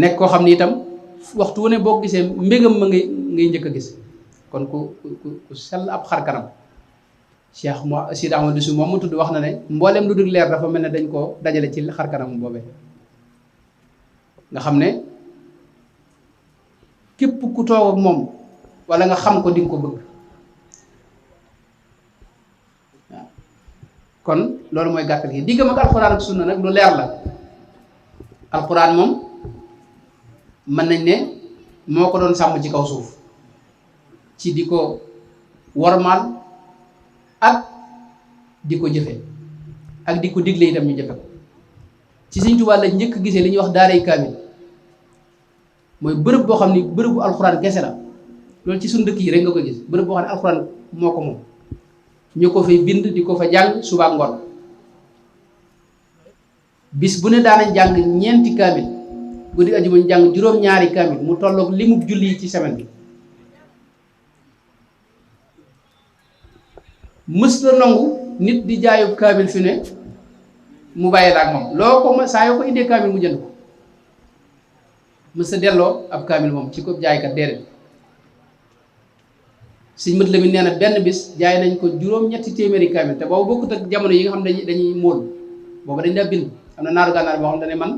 nekk koo xam ni itam waxtu wu ne boo gisee mbégam ma ngay njëkk a gis kon ku sell ab xar kanam Cheikh Sidi Ahmadou Sy moom mu tudd wax na ne mboolem lu dul leer dafa mel ne dañ koo dajale ci xar kanam boobee nga xam ne képp ku toog ak moom wala nga xam ko di nga ko bëgg waaw kon loolu mooy gàttal gi diggam ak alxuraan ak sunna nag lu leer la alxuraan moom mën nañ ne moo ko doon sàmm ci kaw suuf ci di ko wormaal ak di ko jëfe ak di ko digle itam ñu jëfe ko ci Sëñ Tuubaa la njëkk gisee li ñuy wax daaray kaamil mooy bërëb boo xam ni bërëbu alxuraan gese la loolu ci suñu dëkk yi rek nga koy gis bërëb boo xam ne alxuraan moo ko moom ñu ko fay bind di ko fa jàng suba ak ngoon bis bu ne daanañ jàng ñeenti kaamil guddi ajuma ñu jàng juróom-ñaari kaamil mu tolloog limub julli ci semaine bi mës la nangu nit di jaayub kaamil fi ne mu bàyyi la ak moom loo ko ma saa yoo ko indee kaamil mu jënd ko mës a delloo ab kaamil moom ci ko jaaykat déedéet sëñ mët la mi nee na benn bis jaay nañ ko juróom-ñetti téeméeri kaamil te boobu bokkut ak jamono yi nga xam dañuy móol boobu dañ daa bind am na naaru gànnaar boo xam ne man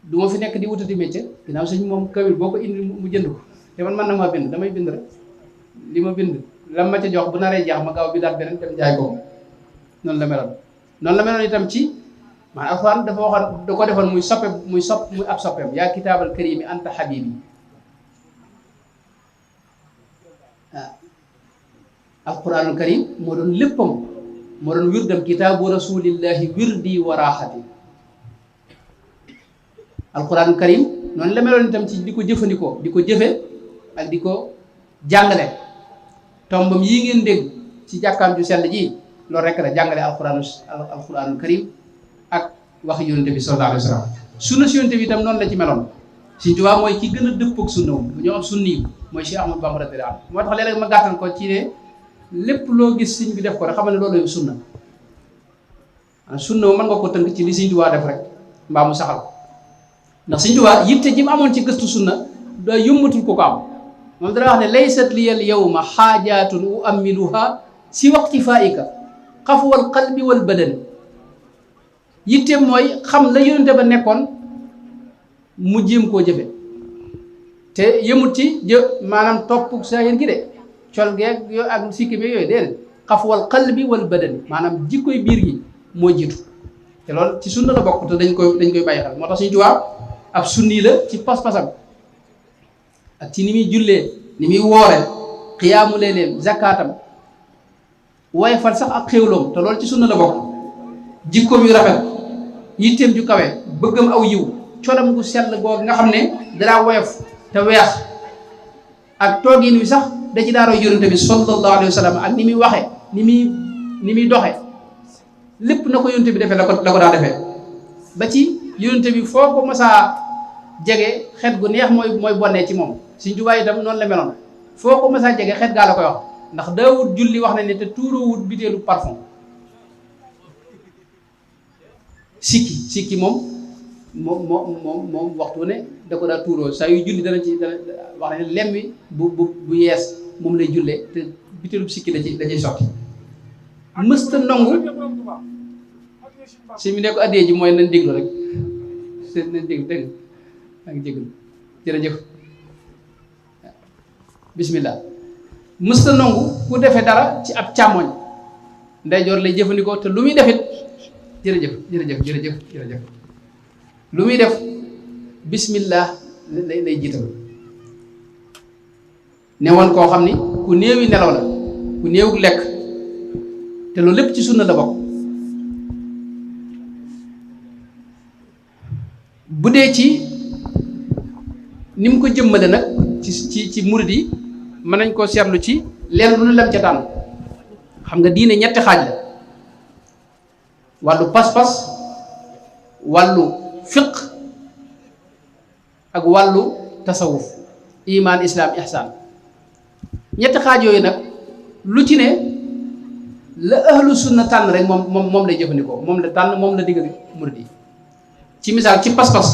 du ma fi nekk di wutati métier ginnaaw sëñ moom kaamil boo ko indi mu jënd ko te man na maa bind damay bind rek li ma bind lam ma ca jox bu naree jeex ma gaaw bi daal beneen dem jaay ko noonu la meloon itam ci maanaam alxuraan dafa waxoon da ko defoon muy ab soppeem yaa kitaabal karimi anta habibi alquranul karim moo doon léppam moo doon wirdam kitaabu rasulillahi wirdi wa raaxati alquranul karim noonu la meloon itam ci di ko jëfandikoo di ko jëfe ak di ko jàngale tombam yii ngeen dégg ci jàkkaam ju sell ji loolu rek la jàngale alquranul karim ak wax yonente bi sallallahu alayhi wa sallam sunna si yonente bi itam noonu la ci meloon Sëñ Tuubaa mooy ki gën a dëppoog sunna wu ñoo am sunni yi mooy Cheikh Ahmadou Bamba radiyallahu anhu moo tax léeg-léeg ma gàttal ko ci ne lépp loo gis sëñ bi def ko rek xamal ne loolu sunna sunna mën nga ko tënk ci li Sëñ Tuubaa def rek mbaa mu saxal ko ndax Sëñ Tuubaa yitte ji mu amoon ci gëstu sunna da yombatul ko am moom dana wax ne laysat liyal yawma xaajaatun uammiluha si waqti faika xafwal qalbi wal badani yitteem mooy xam la yonente ba nekkoon mu jéem koo jëfe te yëmut ci maanaam topp saahir gi de col geeg yooyu ak sikki bi yooyu déedéet xafwal qalbi wal badani maanaam jikkoy biir gi moo jiitu te loolu ci sunna la bokk te dañ koy bàyyi xel moo tax Sëñ Tuubaa ab sunni la ci pas-pasam ak ci ni muy jullee ni muy woore xiyaamu leeleem zakaatam waaye fal sax ak xéwloom te loolu ci sunna la bokk jikkoom yu rafet yitteem ju kawe bëggam aw yiw colam gu sell googu nga xam ne danaa woyof te weex ak toogin wi sax da ci daaroo yonente bi sallallahu alayhi wa sallam ak ni muy waxe ni muy doxe lépp na ko yonente bi defee la ko daa defee ba ci yonente bi foo ko masaa jege xet gu neex mooy bonnee ci moom Sëñ Tuubaa itam noonu la meloon foo ko masaa jege xet gaa la koy wax ndax daawut julli wax nañ ne te tuuroowut biteelu parfum sikki moom waxtu ne da ko daa tuuroo saa yu julli dana wax ne lemmi bu yees moom lay jullee te biteelu sikki da ciy sotti mësta ndongu si mi ne ko addee ji mooy nañ déglu rek nañ déglu dégg maa ngi jéglu jërëjëf bismillah mësta ndongu ku defee dara ci ab càmmoñ ndeyjoor lay jëfandikoo te lu muy defit jërëjëf lu muy def bismillah lay jiital ne woon koo xam ni ku néewi nelaw la ku néewu lekk te loolu lépp ci sunna la bokk bu dee ci ni mu ko jëmmale nag ci murid yi mën nañ koo seetlu ci leen lu lam ca tànn xam nga diine ñetti xaaj la wàllu pas-pas wàllu fiq ak wàllu tasawuf iman islam ihsan ñetti xaaj yooyu nag lu ci ne la ahlu sunna tànn rek moom lay jëfandikoo moom la tànn moom la diggal murid yi ci misaal ci pas-pas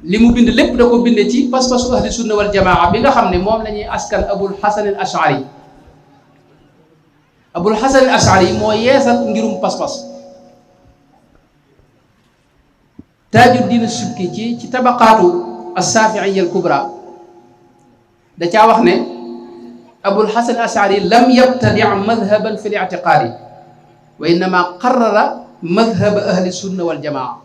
li mu bind lépp da ko binde ci pas-pasu ahli sunna wal jamaa bi nga xam ne moom la ñuy askan abul hasan al ashari abul hasan al ashari moo yeesal ngirum pas-pas Taajuddin Subki ci tabaqaatu as-Saafi'iyya al-kubra da caa wax ne abul hasan al ashari lam yabtadi' madhaban fi al-i'tiqaadi wa innama qarrara madhab ahli sunna wal jamaa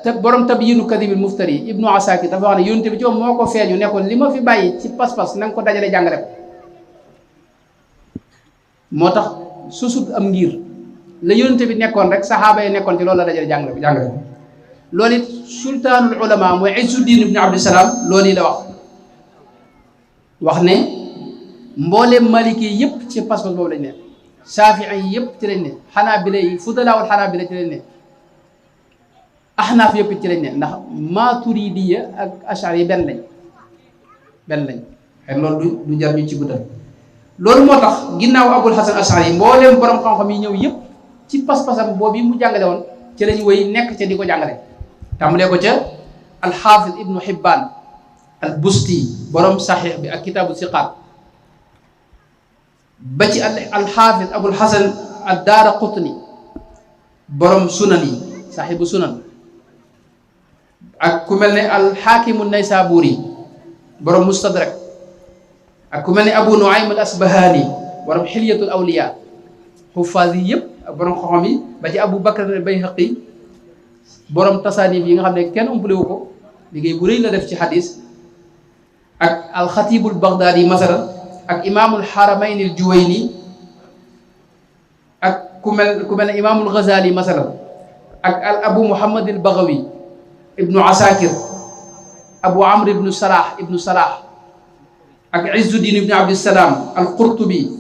te borom tabyiinu kadibil muftari ibnu asakir dafa wax ne yonent bi ci moom moo ko feeñu ne ko li ma fi bàyyi ci pas-pas na nga ko dajale jàngale ko moo tax susut am ngir la yonent bi nekkoon rek saxaaba yi nekkoon ci loolu la dajale jàngale ko loolu it sultaanul ulama mooy Izzuddin ibnu Abdissalaam loolu yi la wax ne mbooleem maliki yépp ci pas-pas boobu lañ ne Shaafi'i yi yëpp ci lañ ne Xanaabila yi fudalaawul Xanaabila ci lañ ne Ahnaaf yëpp ci lañ ne ndax Maaturidiya ak Ash'ari yi benn lañ xëy loolu du jar ñu ci guddal loolu moo tax ginnaaw Abul Hasan Ash'ari yi mbooleem borom xam-xam yi ñëw yëpp ci pas-pasam boobu mu jàngale woon ci lañu wéy nekk ca di ko jàngale tàmbalee ko ca alxaafid ibnu Hibbaan al Busti borom saxiix bi ak kitaabu siqaat ba ci alxaafid Abul Hasan ad Daaraqutni borom sunan yi saaxibu sunan ak ku mel ne alxaakimu Naysaabuuri borom mustadrak ak ku mel ne Abu Nuaym al Asbahaani borom xilyatul awliya xufaas yi yëpp ak borom xoxom yi ba ci Abu Bakr al Bayhaqi borom tasaanif yi nga xam ne kenn umpalewu ko liggéey bu rëy la def ci xadis ak alxatibul Bagdaadi masalan ak imaamul Xaramayn al Juwayni ak ku mel ne imaamul Ghazali masalan ak al Abu Muhammad al Baghawi ibnu Asakir Abu Amr ibnu Salah ak Izzuddin ibnu Abdissalaam al Qurtubi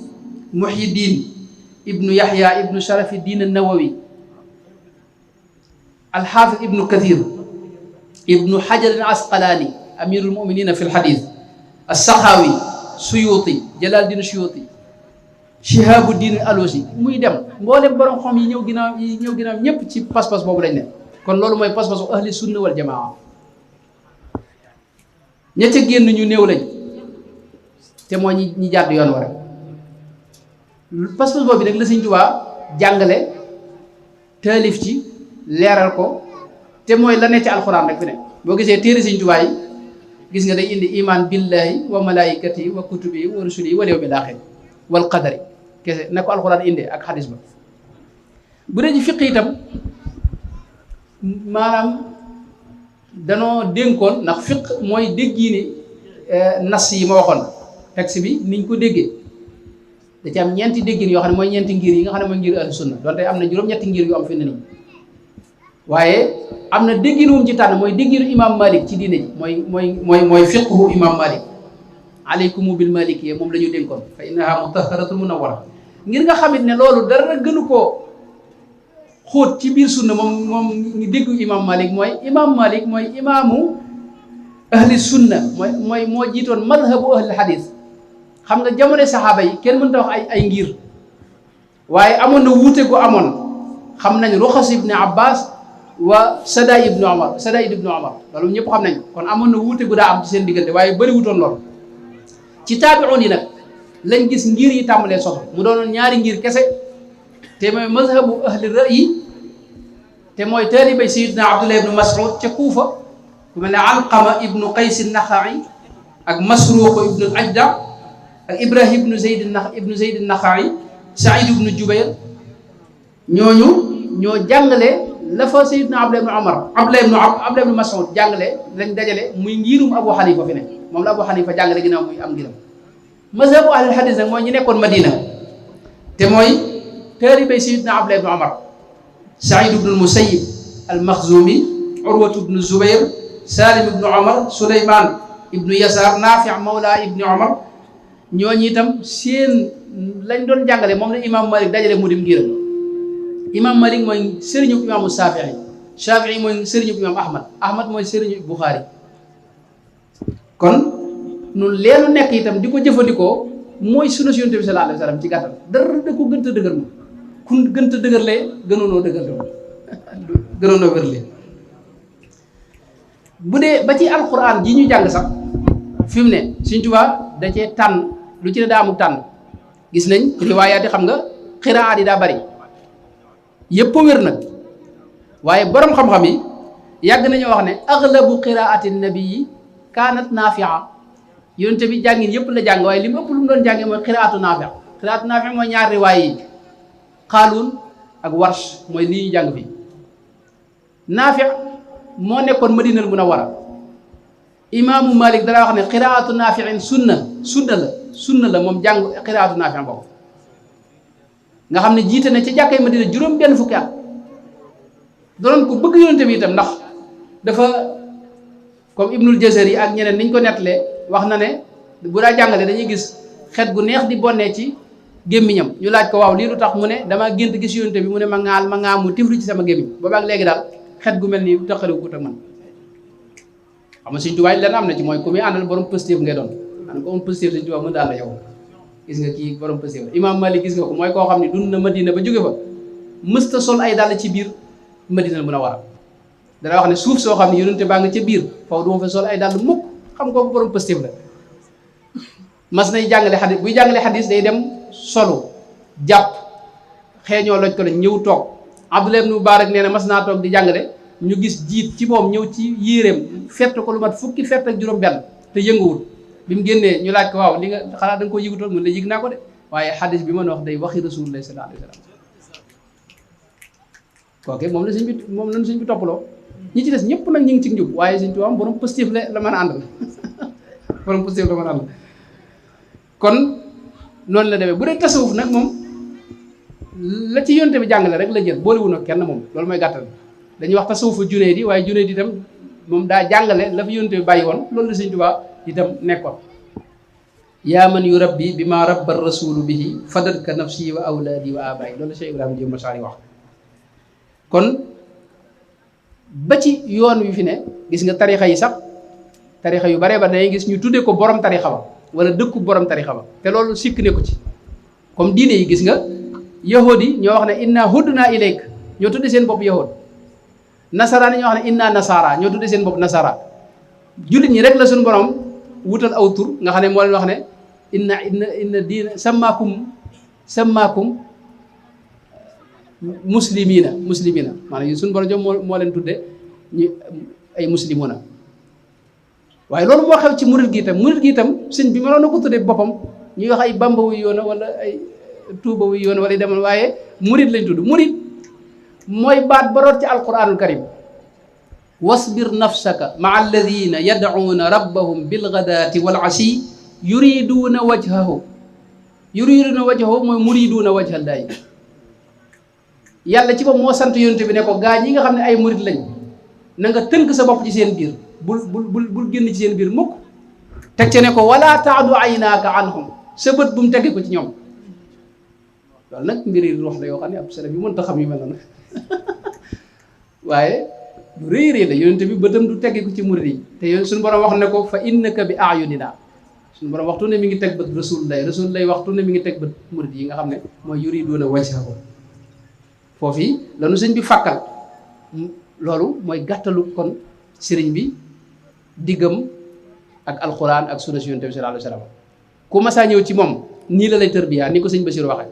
Muhyiddin ibnu Yahya ibnu Sharafiddin an Nawawi al Hafiz ibnu Kathir ibnu Hajar al Asqalani amirul muminina fi lxadis as-Saxaawi Suyuti Jalaluddin Suyuti Shihabuddin Alusi muy dem mboolem borom xam yi ñëw ginnaaw ñëpp ci pas-pas boobu lañ ne kon loolu mooy pas-pasu ahli sunna wal jamaa ña ca génn ñu néew lañ te moo ñi jàdd yoon wa rek pas-pas boobu nag la Sëñ Tuubaa jàngale taalif ci leeral ko te mooy la ne ci alxuraan rek fi ne boo gisee téere Sëñ Tuubaa yi gis nga day indi iman billahi wa malaikati wa kutubi wa rusuli wal yawmil aaxir wal qadari kese na ko alxuraan indee ak xadis ba bu dee ci fiq itam maanaam danoo dénkoon ndax fiq mooy déggiini nas yi ma waxoon texte bi niñ ko déggee da ci am ñeenti déggin yoo xam ne mooy ñeenti ngir yi nga xam ne mooy ngir ahlu sunna donte am na juróom-ñetti ngir yu am fi ne nii waaye am na déggin wu mu ci tànn mooy dégginu imam Malik ci diine ji mooy fiqhu imam Malik aleykumu bil malikiyya moom la ñu dénkoon fa innaha mutahharatun munawwara ngir nga xamit ne loolu dara gënu koo xóot ci biir sunna moom ñu déggu imam Malik mooy imaamu ahli sunna mooy moo jiitoon madhabu ahli hadis xam nga jamono saxaaba yi kenn mënta wax ay ngir waaye amoon na wuute gu amoon xam nañ Ruxas ibn Abbas wa Sadaid ibnu Omar loolu ñëpp xam nañ kon amoon na wuute gu daa am ci seen diggante waaye bëri wutoon lool ci taabi'un yi nag lañ gis ngir yi tàmbalee soso mu doonoon ñaari ngir kese te mooy mazhabu ahli ra'yi te mooy taalibay Sayyidina Abdullah ibnu Mas'ud ca Kuufa ku mel ne Alqama ibnu Qays an-Naxa'i ak Masruuq ibnu al-Ajda ak Ibrahim ibnu Zayd an-Naxa'i Saïd ibnu Jubayr ñooñu ñoo jàngale la fa Sayyidina Abdullah ibnu Mas'ud jàngale lañ dajale muy ngirum Abu Hanifa fi ne moom la Abu Hanifa jàngale ginnaaw muy am ngiram mazhabu ahlul hadis nag mooy ñu nekkoon Madina te mooy taalibey Sayyidina Abdullah ibnu Umar Saïd ibnu al-Musayyib al-Makhzumi Urwatu ibnu Zubayr Salim ibnu Umar Suleyman ibnu Yasar Nafi' mawla ibnu Umar ñooñu itam seen lañ doon jàngale moom la imam Malik dajale mu dim ngiram imam Malik mooy sëriñu imaamu Shafii mooy sëriñu imam Ahmad mooy sëriñu Bukhari kon nun leenu nekk itam di ko jëfandikoo mooy sunna si Yonent bi sallallahu alayhi wa sallam ci gàttal dara da ko gënta dëgër ma ku gënta dëgër lee gënoonoo dëgër le gënoonoo wér lee bu dee ba ci alquran ji ñu jàng sax fi mu ne Sëñ Tuubaa da cee tànn lu ci ne daa amuk tànn gis nañ riwaayaat yi xam nga xiraat yi daa bari yëpp a wér nag waaye borom xam-xam yi yàgg nañoo wax ne aglabu qiraati nabii kaanat naafia yonente bi jàngin yëpp la jàng waaye li mu ëpp lu mu doon jàngee mooy qiraatu naafia mooy ñaar riwaay yi xaaluun ak warsh mooy lii ñu jàng fii naafia moo nekkoon madinal munawwara imaamu Malik dara wax ne qiraatu naafiin sunna la moom jàng qiraatu naafia boobu nga xam ne jiite na ci jàkkay Madina juróom benn fukki at doon ko bëgg yonente bi itam ndax dafa comme Ibnul Jazari ak ñeneen niñ ko nettalee wax na ne bu daa jàngale dañuy gis xet gu neex di bonnee ci gémmiñam ñu laaj ko waaw lii lu tax mu ne damaa gént gis yonte bi mu ne ma ŋaal mu tifli ci sama gémmiñ boobaak léegi daal xet gu mel nii taxaliwu ko ak man xam nga Sëñ Tuubaa leen am na ci mooy ku muy àndal borom positif ngay doon an ko am positif Sëñ Tuubaa mën daal la yow gis nga kii borom positif la Imam Malik gis nga ko mooy koo xam ne dund na Madina ba jóge fa mësta sol ay dàll ci biir Madina Munawwara dana wax ne suuf soo xam ne yonente baa nga ca biir foofu du ma fa sol ay dàll mukk xam nga ko borom positif la mas nay jàngale xadis buy jàngale xadis day dem solu jàpp xeeñoo loj ko la ñëw toog Abdullah ibn Mubarak nee na mas naa toog di jàngale ñu gis jiit ci moom ñëw ci yéeréem fett ko lu mat fukki fett ak juróom benn te yënguwul bi mu génnee ñu laaj ko waaw li nga xanaa da nga ko yëgutoon mun la yëg naa ko de waaye xadis bi mën a wax day waxi Rasulullah sallallahu alayhi wa sallam kooke moom la sëñ bi toppaloo ñi ci des ñëpp nag ñu ngi ci njub waaye Sëñ Tuubaa borom positif la mën a àndal borom positif la mën a àndal kon noonu la demee bu dee tasawuf nag moom la ci yonte bi jàngale rek la jël boolewul nag kenn moom loolu mooy gàttal dañuy wax tasawufu Junayd di waaye Junayd di itam moom daa jàngale la fi yonte bi bàyyi woon loolu la Sëñ Tuubaa itam nekkoon yaa man yu rabbi bi ma rabba rasulu bihi fadatka nafsi wa awlaadi wa abaay loolu la Cheikh Ibrahima Diop Massari wax kon ba ci yoon wi fi ne gis nga tarixa yi sax tarixa yu bare ba dangay gis ñu tuddee ko borom tarixa ba wala dëkku borom tarixa ba te loolu sikk ne ko ci comme diine yi gis nga yahud yi ñoo wax ne inna hudna ilayk ñoo tudde seen bopp yahud nasaraan yi ñoo wax ne inna nasara ñoo tudde seen bopp nasara jullit ñi rek la suñu borom wutal aw tur nga xam ne moo leen wax ne inna diina sammaakum muslimina maanaam suñu borom jom moo leen tudde ñu ay muslimuna waaye loolu moo xew ci murid gi itam sëñ bi mënoon na ko tudde boppam ñuy wax ay bamba wu yoona wala ay tuuba wu yoona wala demal waaye murid lañ tudd murid mooy baat ba root ci alquranul karim wasbir nafsaka maa alladina yad'uuna rabbahum bilgadaati wal asi yuriduuna wajhahu mooy muriduuna wajhallaahi yàlla ci bopp moo sant yonent bi ne ko gaa ñi nga xam ne ay murid lañ na nga tënk sa bopp ci seen biir bul génn ci seen biir mukk teg ce ne ko wala taadu aynaaka anhum sa bët bu mu tegge ko ci ñoom loolu nag mbiri wax la yoo xam ne ab salaf yu mën ta xam yu mel noonu waaye lu rëy rëy la yonent bi bëtam du tegge ko ci murid yi te yoon suñu borom wax ne ko fa innaka bi ayunina suñu borom waxtu ne mi ngi teg bët rasulullah waxtu ne mi ngi teg bët murid yi nga xam ne mooy yuriduuna wajhahu foofu lanu sëñ bi fàkkal loolu mooy gàttalu kon sëriñ bi diggam ak alxuraan ak sunna si yonent bi sallallahu alayhi wa sallam ku masaa ñëw ci moom nii la lay tërbiyaa ni ko sëñ Basiru waxee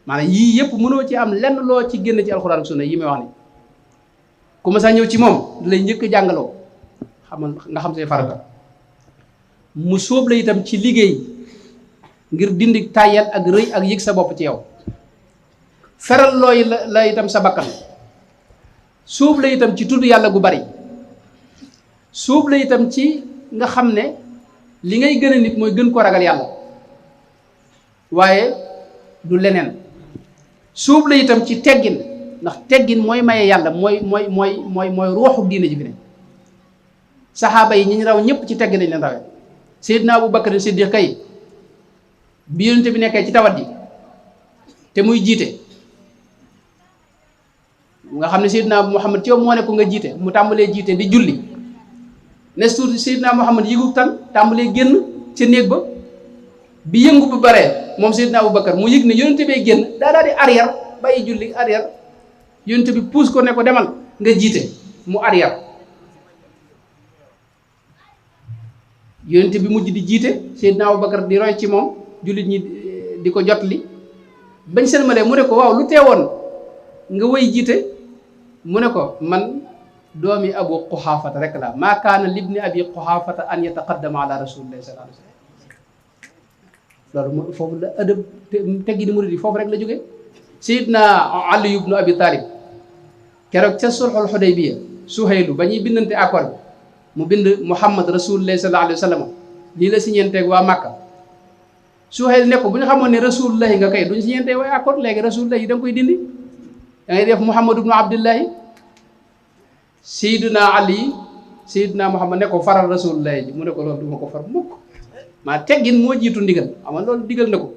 maanaam yii yëpp mënoo ci am lenn loo ci génn ci alxuraan ak sunna yi may wax ni ku masaa ñëw ci moom da lay njëkk jàngaloo nga xam say farata mu sóob la itam ci liggéey ngir dindi tàyyel ak rëy ak yëg sa bopp ci yow feral looy la itam sa bakkan suub la itam ci tudd yàlla gu bari suub la itam ci nga xam ne li ngay gën a nit mooy gën ko ragal yàlla waaye du leneen suub la itam ci teggin ndax teggin mooy maye yàlla mooy ruuxu diine ji fi ne saxaaba yi ñi raw ñëpp ci teggin lañ leen rawee Seydina Abu Bakar Siddiq kay bi yonent bi nekkee ci tawat ji te muy jiite nga xam ne Seydina Muhammad ci yow moo ne ko nga jiite mu tàmbalee jiite di julli ne suuti Seydina Muhammad yëgu tan tàmbalee génn ca néeg ba bi yëngu bu baree moom Seydina Abu Bakar mu yëg ne yonent bee génn daa daal di arrière bàyyi julli arrière yonent bi puus ko ne ko demal nga jiite mu arrière yonent bi mujj di jiite Seydina Abu Bakar di roy ci moom jullit ñi di ko jot li bañ sëlmalee mu ne ko waaw lu teewoon nga wëy jiite mu ne ko man doomi Abu Quhaafata rek la maa kaana libni abi Quhaafata an yataqaddama ala rasulillahi sallallahu alayhi wa sallam loolu foofu la ëdëb teggi ni murid yi foofu rek la jóge Seydina Ali ibnu Abi Talib keroog ca sulhul Hudaybiya Suhaylu ba ñuy bindante accord bi mu bind Muhammad rasulillahi sallallahu alayhi wa sallam lii la siñeenteeg waa Makka Suhayl ne ko bu ñu xamoon ne rasulillahi nga kay duñ siñeenteeg waa accord léegi rasulillahi da nga koy dindi da ngay def Muhammad ibnu Abdillahi Seydina Ali Seydina Muhammad ne ko faral rasulillahi ji mu ne ko loolu du ma ko far mukk maa teggin moo jiitu ndigal xam nga loolu digal na ko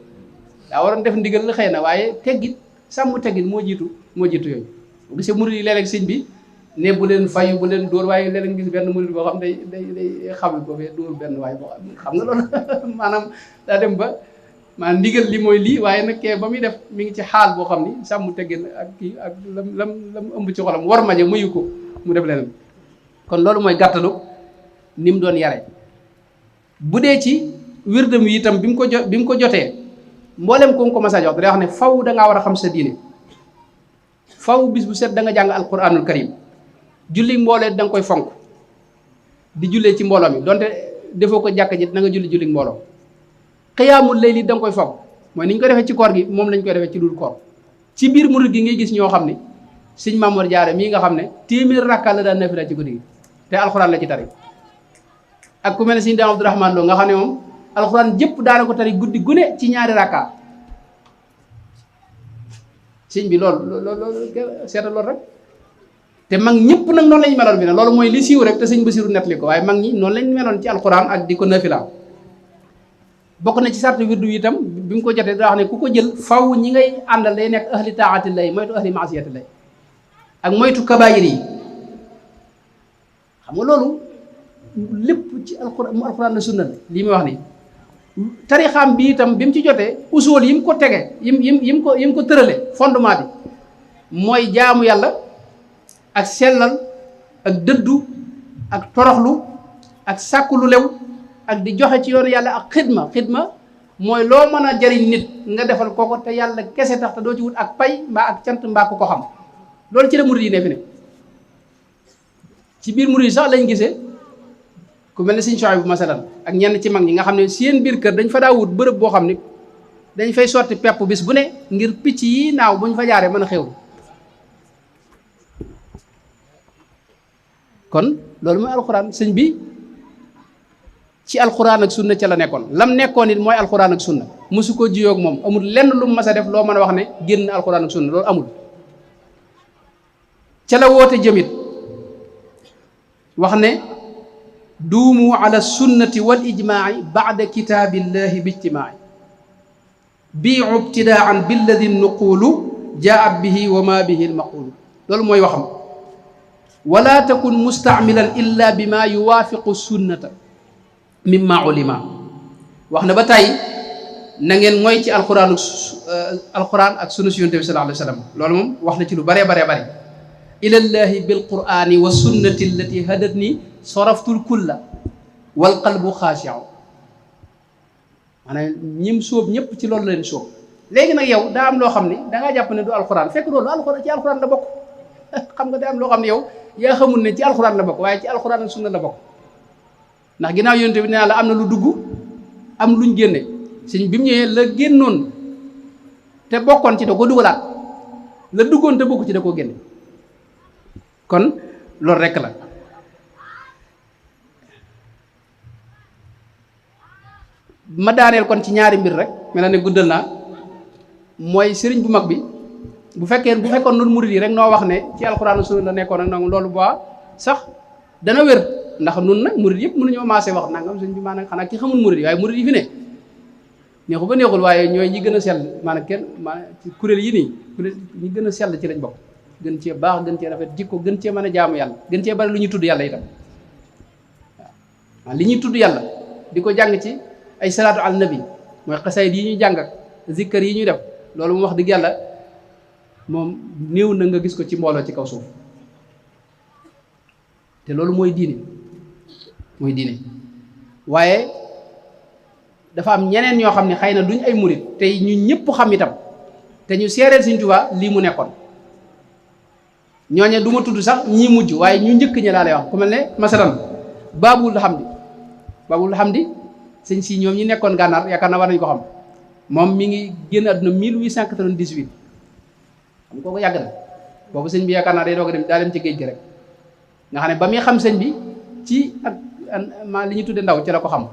daa waroon def ndigal la xëy na waaye teggit sàmm teggit moo jiitu yooyu bu gisee murid yi léeg-léeg sëñ bi ne bu leen fayu bu leen dóor waaye léeg-léeg gis benn murid boo xam day xawi ko fee dóor benn waaye boo xam nga loolu maanaam daa dem ba maanaam ndigal li mooy lii waaye nag kee ba muy def mi ngi ci xaal boo xam ni sàmm teggin ak kii ak lam ëmb ci xolam war maje muyu ko mu def leneen kon loolu mooy gàttalu ni mu doon yare bu dee ci wirdam yi itam bi mu ko jotee mboolem ko mas a jox day wax ne faw dangaa war a xam sa diine faw bis bu set da nga jàng alquranul karim julli mboolee da nga koy fonk di jullee ci mbooloo mi donte defoo ko jàkk ji na nga julli mbooloo xiyaamul layli da nga koy fonk mooy ni ñu ko defee ci koor gi moom lañ koy defee ci dul koor ci biir murid gi ngay gis ñoo xam ne sëñ Mamoor Jaara mii nga xam ne téeméer rakka la daan nafila ci guddi gi te alxuraan la ci tari ak ku mel ne sëñ Daam Abdourahmane Lo nga xam ne moom alxuraan jëpp daana ko tari guddi gune ci ñaari rakka sëñ bi loolu seetal loolu rek te mag ñëpp nag noonu lañ meloon bi ne loolu mooy li siiw rek te sëñ Basiru nettali ko waaye mag ñi noonu lañ meloon ci alxuraan ak di ko nafila bokk na ci sart wirdu yi itam bi mu ko jotee daa wax ne ku ko jël faw ñi ngay àndal day nekk ahli taatillahi moytu ahli maasiyatillahi ak moytu kabaayir yi xam nga loolu lépp ci alxuraan la sunna la lii may wax ni tarixaam bi itam bi mu ci jotee usool yi mu ko tege yi mu ko tërale fondement bi mooy jaamu yàlla ak sellal ak dëddu ak toroxlu ak sàkku lu lew ak di joxe ci yoonu yàlla ak xidma mooy loo mën a jariñ nit nga defal kooko te yàlla kese tax te doo ci wut ak pay mbaa ak cant mbaa ku ko xam loolu ci la murid yi ne fi ne ci biir murid yi sax lañ gisee ku mel ne Sëñ Suwaybu bu masalan ak ñenn ci mag ñi nga xam ne seen biir kër dañ fa daa wut bërëb boo xam ne dañ fay sotti pepp bis bu ne ngir picc yi naaw bu ñu fa jaaree mën a xewlu kon loolu mooy alxuraan sëñ bi ci alxuraan ak sunna ca la nekkoon lam nekkoon it mooy alxuraan ak sunna mosu ko jiyoog moom amul lenn lu mu mas a def loo mën a wax ne génn alxuraan ak sunna loolu amul ca la woote jëmit wax ne duumu ala sunnati wal ijmaai baada kitaabillahi bi ijtimaai biu ibtidaan billadi nuqulu jaat bihi wa ma bihi almaqulu loolu mooy waxam wala takun mustaamilan illa bima yuwaafiqu sunnata mimma ulima wax na ba tey na ngeen mooy ci alquran ak sunna si yonent bi sallallahu alayhi wa sallam loolu moom wax na ci lu baree bare ilallahi bilqurani wa sunnati allati hadatni soraftul kulla wal qalbu xaashi'u maanaam ñim sóob ñëpp ci loolu leen sóob léegi nag yow daa am loo xam ne dangaa jàpp ne du alquran fekk loolu alquran ci alquran la bokk xam nga daa am loo xam ne yow yaa xamul ne ci alquran la bokk waaye ci alquran ak sunna la bokk ndax ginnaaw yonent bi nee naa la am na lu dugg am luñ génne sëñ bi mu ñëwee la génnoon te bokkoon ci da ko dugalaat la duggoon te bokk ci da koo génne kon loolu rekk la ma daaneel kon ci ñaari mbir rek mel na ne guddal naa mooy sëriñ bu mag bi bu fekkoon noonu murid yi rek noo wax ne ci alxuraan sunna la nekkoon ak nag loolu bu sax dana wér ndax nun nag murid yëpp mënuñoo maase wax nangam sëñ bi maanaam xanaa ki xamul murid yi waaye murid yi fi ne neexu ba neexul waaye ñooy ñi gën a sell maanaam ci kuréel yi nii kuréel ñi gën a sell ci lañ bokk gën cee baax gën cee rafet jikko gën cee mën a jaamu yàlla gën cee bari lu ñuy tudd yàlla itam waaw li ñuy tudd yàlla di ko jàng ci ay salaatu al nabi mooy xasaayid yi ñuy jàng ak zikkar yi ñuy def loolu mu wax dëgg yàlla moom néew na nga gis ko ci mbooloo ci kaw suuf te loolu mooy diine waaye dafa am ñeneen ñoo xam ne xëy na duñ ay murit te ñu ñëpp xam itam te ñu seereel Sëñ Tuubaa lii mu nekkoon ñooñe du ma tudd sax ñii mujj waaye ñu njëkk ñi laa lay wax ku mel ne masalan Baabul Hamdi sëñ si ñoom ñi nekkoon gànnaar yaakaar naa war nañu ko xam moom mi ngi génn àdduna 1898 xam kooku yàgg na boobu sëñ bi yaakaar naa day doog a dem daa dem ci géej gi rek nga xam ne ba muy xam sëñ bi ci ak li ñu tudde ndaw ci la ko xam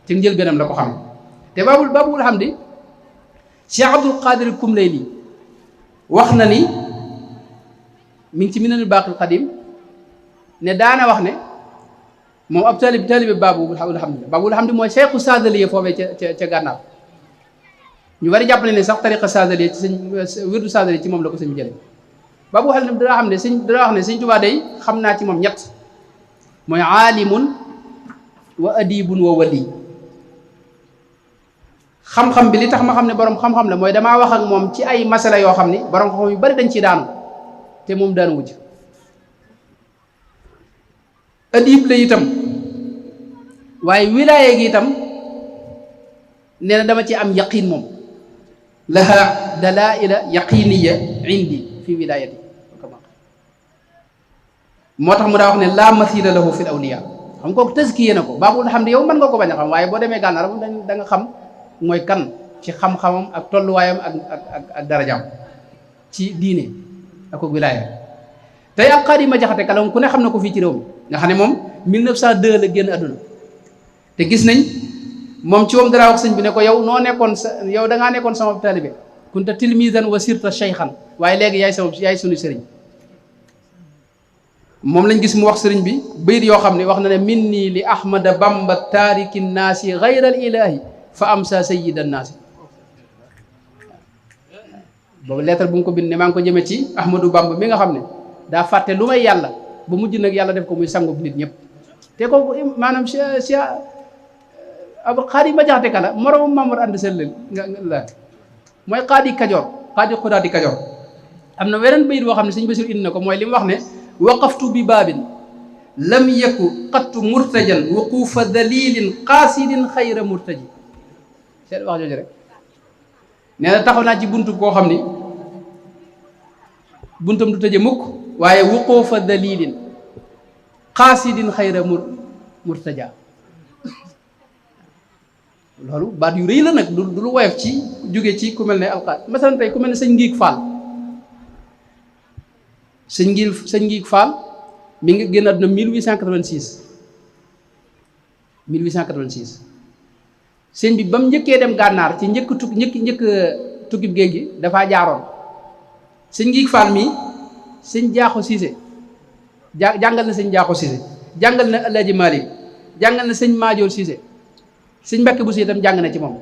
ci njëlbéenam la ko xam te Baabul Hamdi Cheikh Abdul Qadir Kumlayli wax na ni mi ngi ci Minanul Baaqil Qadiim ne daana wax ne moom ab taalibe Baabul Hamdi mooy Cheikhu Saadaliya foofee ca gànnaar ñu bari jàpp ne sax tariqa Saadali ci sëñ wirdu Saadali ci moom la ko sëñ bi jële baabu xel ne dara xam ne dara wax ne sëñ Tuubaa day xam naa ci moom ñett mooy aalimun wa adibun wa wali xam-xam bi li tax ma xam ne borom xam-xam la mooy damaa wax ak moom ci ay masala yoo xam ni borom xam-xam yu bari dañ ciy daanu te moom daanu wujj adib la itam waaye wilaaye gi itam nee na dama ci am yaqiin moom laha dalaila yaqiniya indi fi wilayati moo tax mu daa wax ne laa mathila lahu fi l awliya xam nga kooku tazkiye na ko baabul xam ne yow mën nga ko bañ a xam waaye boo demee gànnaar da nga xam mooy kan ci xam-xamam ak tolluwaayam ak darajaam ci diine ak ko wilaaya tey ak Xaadi ma Jaxate Kala ku ne xam na ko fii ci réew mi nga xam ne moom 1902 la génn àdduna te gis nañ moom ci moom dara wax sëñ bi ne ko yow noo nekkoon sa yow da ngaa nekkoon sama taalibe kunta tilmisan wa sirta shaykhan waaye léegi yaay sunu sëriñ moom lañ gis mu wax sëriñ bi bayit yoo xam ne wax na ne minni li ahmada bamba taariki naasi gayra al ilahi fa amsa sayyida naasi boobu lettre bu mu ko bind ne maa ngi ko jëmee ci ahmadou bamba mi nga xam ne daa fàtte lu may yàlla ba mujj nag yàlla def ko muy sangub nit ñëpp te kooku maanaam Cheikh Abou Xaadi ma Jaxate Kala moroom Mamour ànd sellel nga la mooy xaadi kajoor xaadi xudaadi kajoor am na weneen bayit boo xam ne sëñ Basiru indi na ko mooy li mu wax ne waqaftu bi baabin lam yaku qattu murtajan wuquufa dalilin qaasidin xayra murtaji seet wax jooju rek nee na taxaw naa ci buntu koo xam ni buntam du tëje mukk waaye wuquufa dalilin qaasidin xayra murtaja loolu baat yu rëy la nag du lu woyof ci jóge ci ku mel ne alqaat masalan tey ku mel ne sëñ Ngiig Fall sëñ Ngiig Fall mi ngi génn àdduna 1886 sëñ bi ba mu njëkkee dem gànnaar ci njëkk tukkib géej gi dafaa jaaroon sëñ Ngiig Fall mii sëñ Jaaxo Siise jàngal na sëñ Jaaxo Siise jàngal na Alaaji Maalik jàngal na sëñ Maajoor Siise sëñ Mbàkke bu si itam jàng na ci moom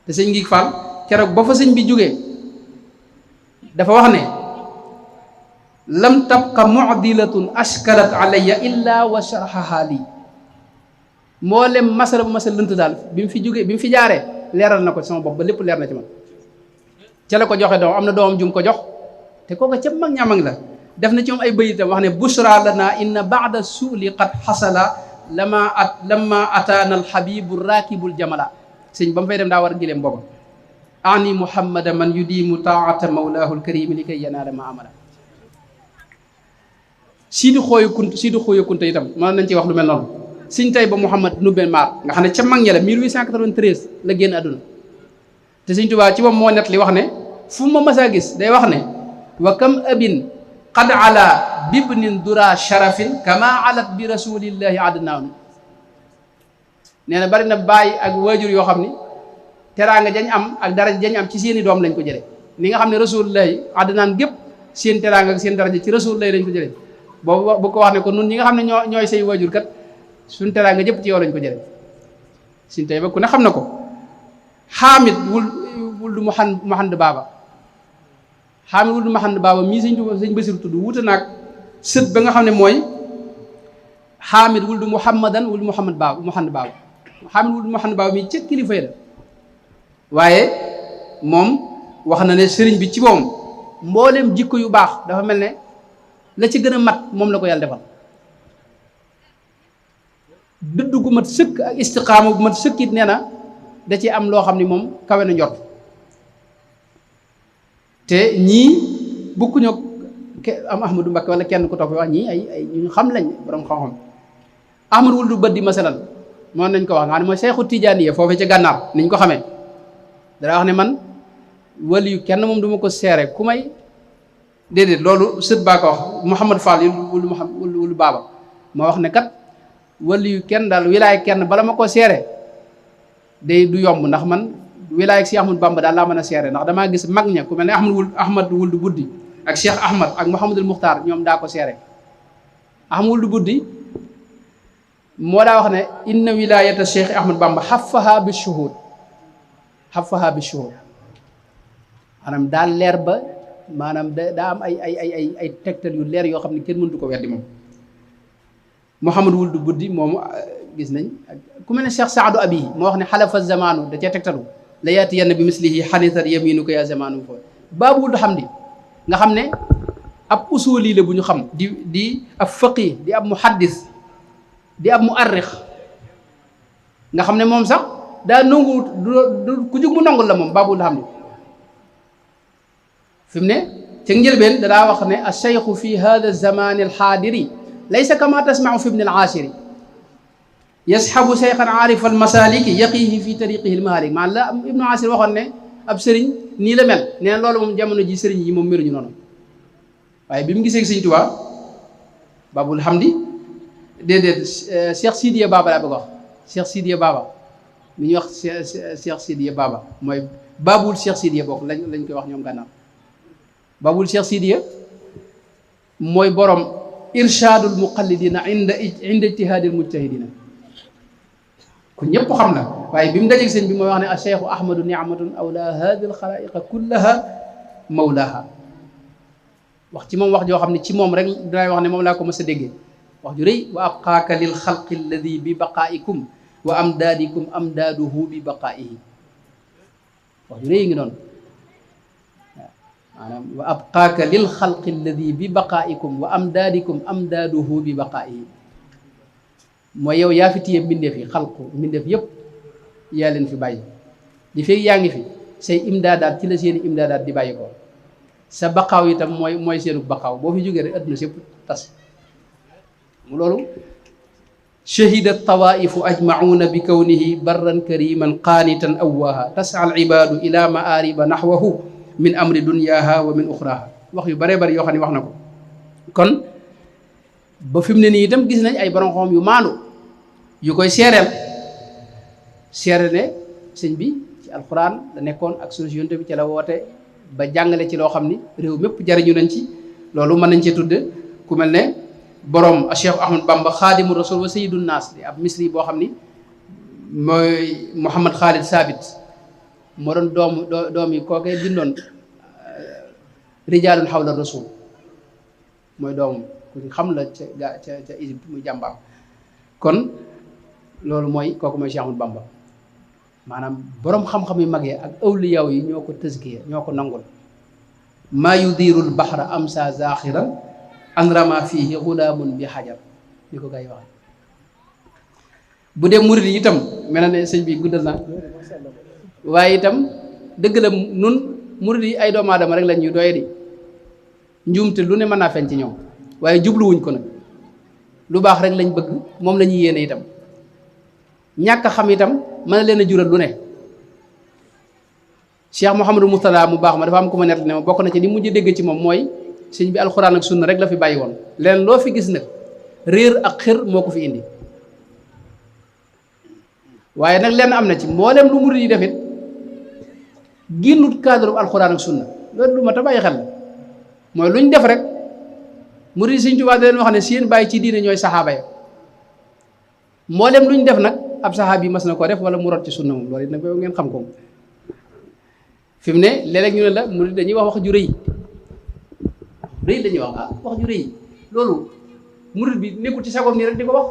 te sëñ Ngiig Fall keroog ba fa sëñ bi jógee dafa wax ne lam tabqa mu'dilatun ashkalat alayya illa wa sharahaha lii mboolem masala bu masal lënt daal bi mu fi jógee bi mu fi jaaree leeral na ko sama bopp ba lépp leer na ci man ca la ko joxe doom am na doomam jum ko jox te kooka ca mag ñamag la def na ci moom ay bayitam wax ne bushra lana inna ba'da suuli qad xasala lamma ataana alxabibu raakibul jamala sëñ ba mu fay dem daa war a gileem booba ani muhammada man yudimu taata mawlaahu alkarimi li kay yanaala ma amala siidi xooyu kunta itam mën nañ ci wax lu mel noonu sëñ tay ba Mouhamad Nubbe Maar nga xam ne ca mag ña la 1893 la génn àdduna te sëñ Tuubaa ci moom moo net li wax ne fu ma masaa gis day wax ne wa kam abin qad ala bibnin dura sharafin kama alat bi rasulillahi adnaan nee na bari na bàyyi ak waajur yoo xam ni teraanga jañ am ak daraja jañ am ci seeni doom lañ ko jëlee ni nga xam ne rasulillahi adnaan gépp seen teraanga ak seen daraja ci rasulillahi lañ ko jëlee boobu bu ko wax ne ko nun ñi nga xam ne ñooy say waajur kat suñ teraanga jëpp ci yow lañ ko jëlee suñ tey ba ku ne xam na ko xaamit wul du Muhammad Baaba xaamit wul du Muhammad Baaba mii sëñ Basiru tudd wuute naag sët ba nga xam ne mooy xaamit wul du Muhammadan wul Muhammad Baaba xaamit wul du Muhammad Baaba mii ca kilifa yi la waaye moom wax na ne sëriñ bi ci moom mbooleem jikko yu baax dafa mel ne la ci gën a mat moom la ko yàlla defal dëdd gu mat sëkk ak istiqaama gu mat sëkk it nee na da ci am loo xam ni moom kawe na njort te ñii bukkuñu am Ahmadou Mbacké wala kenn ku topp wax ñii ay ñu xam lañ borom xam-xam Ahmadu wul du bët di masalan moom nañ ko wax nga xam ne mooy Seexu Tijaaniya foofee ca gànnaar niñ ko xamee dara wax ne man wali yu kenn moom du ma ko seere ku may déedéet loolu sët baa ko wax Mouhamad Fall wulu baaba moo wax ne kat wali yu kenn daal wilaay kenn bala ma ko seere day du yomb ndax man wilaay ak Cheikh Ahmadou Bamba daal laa mën a seere ndax damaa gis mag ña ku mel ne Ahmad wul du buddi ak Cheikh Ahmad ak Mouhamadul Muxtaar ñoom daa ko seere Ahmad wul du buddi moo daa wax ne inna wilayata Cheikh Ahmadou Bamba xafaha bi shuhud xafaha bi shuhur maanaam daal leer ba maanaam daa am ay tegtal yu leer yoo xam ne kenn mëntu ko weddi moom Muhammad wuldu buddi moom gis nañ ku mel ne Cheikh Saadu Abi moo wax ne xalafa zamanu da cee tegtalu la yaati yenn bi mislihi xanitat yaminu ko ya zamanu fo baabu wuldu xam di nga xam ne ab usuli la bu ñu xam di ab faqih di ab muhaddis di ab muarrix nga xam ne moom sax daa nangu du ku jug mu nangul la moom baabu wuldu xam di fi mu ne ca njëlbeen danaa wax ne alcheikhu fi hada zamani alxaadiri laysa kama tasmau fi ibni alaashiri yasxabu cheikhan aarifa almasaliki yaqihi fi tariqihi almahalik maanaam la ibnu asir waxoon ne ab sëriñ nii la mel nee na loolu moom jamono ji sëriñ yi moom meluñu noonu waaye bi mu gisee sëñ Tuubaa babul hamdi déedéet Cheikh Sidiya Baba laa bëgg wax Cheikh Sidiya Baba mi ñuy wax Cheikh Sidiya Baba mooy babul Cheikh Sidiya bokk lañ koy wax ñoom gànnaaw babul Cheikh Sidiya mooy borom irshadul muqallidina inda ijtihaadil mujtahidina ku ñëpp xam na waaye bi mu dajeeg sëñ bi mooy wax ne a cheikhu ahmadu niamatun awla hadi al xalaiqa kullaha mawlaha wax ci moom wax joo xam ne ci moom rek dinay wax ne moom laa ko mës a déggee wax ju rëy wa abqaaka lil xalqi alladi bi baqaikum wa amdaadikum amdaaduhu bi baqaihi wax ju rëy ngi noonu maanaam wa abqaaka lil xalqi alladi bi baqaikum wa amdaadikum amdaaduhu bi baqaihi mooy yow yaa fi téye mbindeef yi xalqu mbindeef yëpp yaa leen fi bàyyi li fekk yaa ngi fi say imdaadaat ci la seeni imdaadaat di bàyyi ko sa baqaaw itam mooy seenu baqaaw boo fi jógee rek adduna sépp tas mu loolu shahida tawaifu ajmacuuna bi kawnihi barran kariman qaanitan awwaaha tas'a al ibaadu ila maariba naxwahu min amri dunyaha wa min uxraha wax yu bare bari yoo xam ne wax na ko kon ba fi mu ne nii itam gis nañ ay borom xam yu maandu yu koy seereel ne sëñ bi ci alquran la nekkoon ak sunu yonent bi ci la woote ba jàngale ci loo xam ni réew mépp jariñu nañ ci loolu mën nañ cee tudde ku mel ne borom Cheikh Ahmad Bamba xaadimu rasul wa sayyidun naas di ab misri boo xam ni mooy Mouhamad Khalid Sabit moo doon doom yi kookee bindoon rijaalun xawla rasul mooy doomu ku xam la ca Égypte muy jàmbaam kon loolu mooy kooku mooy Cheikh Ahmadou Bamba maanaam boroom xam-xam yu mag yi ak awliyaw yi ñoo ko tëskiya ñoo ko nangul maa yudirul bahra amsa zaxiran an rama fihi gulaamun bi xajar ni ko gaa yi waxe bu dee murid yi itam mel na ne sëñ bi guddal na waaye itam dëgg la nun murid yi ay doomu aadama rek lañ ñu doye di njuumte lu ne mën naa feeñ ci ñoom waaye jubluwuñ ko nag lu baax rek lañ bëgg moom la ñuy yéene itam ñàkk a xam itam mën na leen a jural lu ne Cheikh Mouhamadou Mourtada mu baax ma dafa am ku ma nett ne ma bokk na ci li mujj dégg ci moom mooy sëñ bi alxuraan ak sunna rek la fi bàyyi woon leen loo fi gis nag réer ak xër moo ko fi indi waaye nag lenn am na ci mboolem lu murid yi defit génnut cadre alxuraan ak sunna loolu lu ma ta bàyyi xel la mooy luñ def rek murid yi Sëñ Tuubaa da leen wax ne seen bàyyi ci diine ñooy saxaaba ya mboolem luñ def nag ab saxaab yi mas na ko def wala mu rot ci sunna moom loolu it nag boobu ngeen xam ko fi mu ne léeg-léeg ñu ne la murid dañuy wax ju rëy dañuy wax ju rëy loolu murid bi nekkul ci sagoom nii rek di ko wax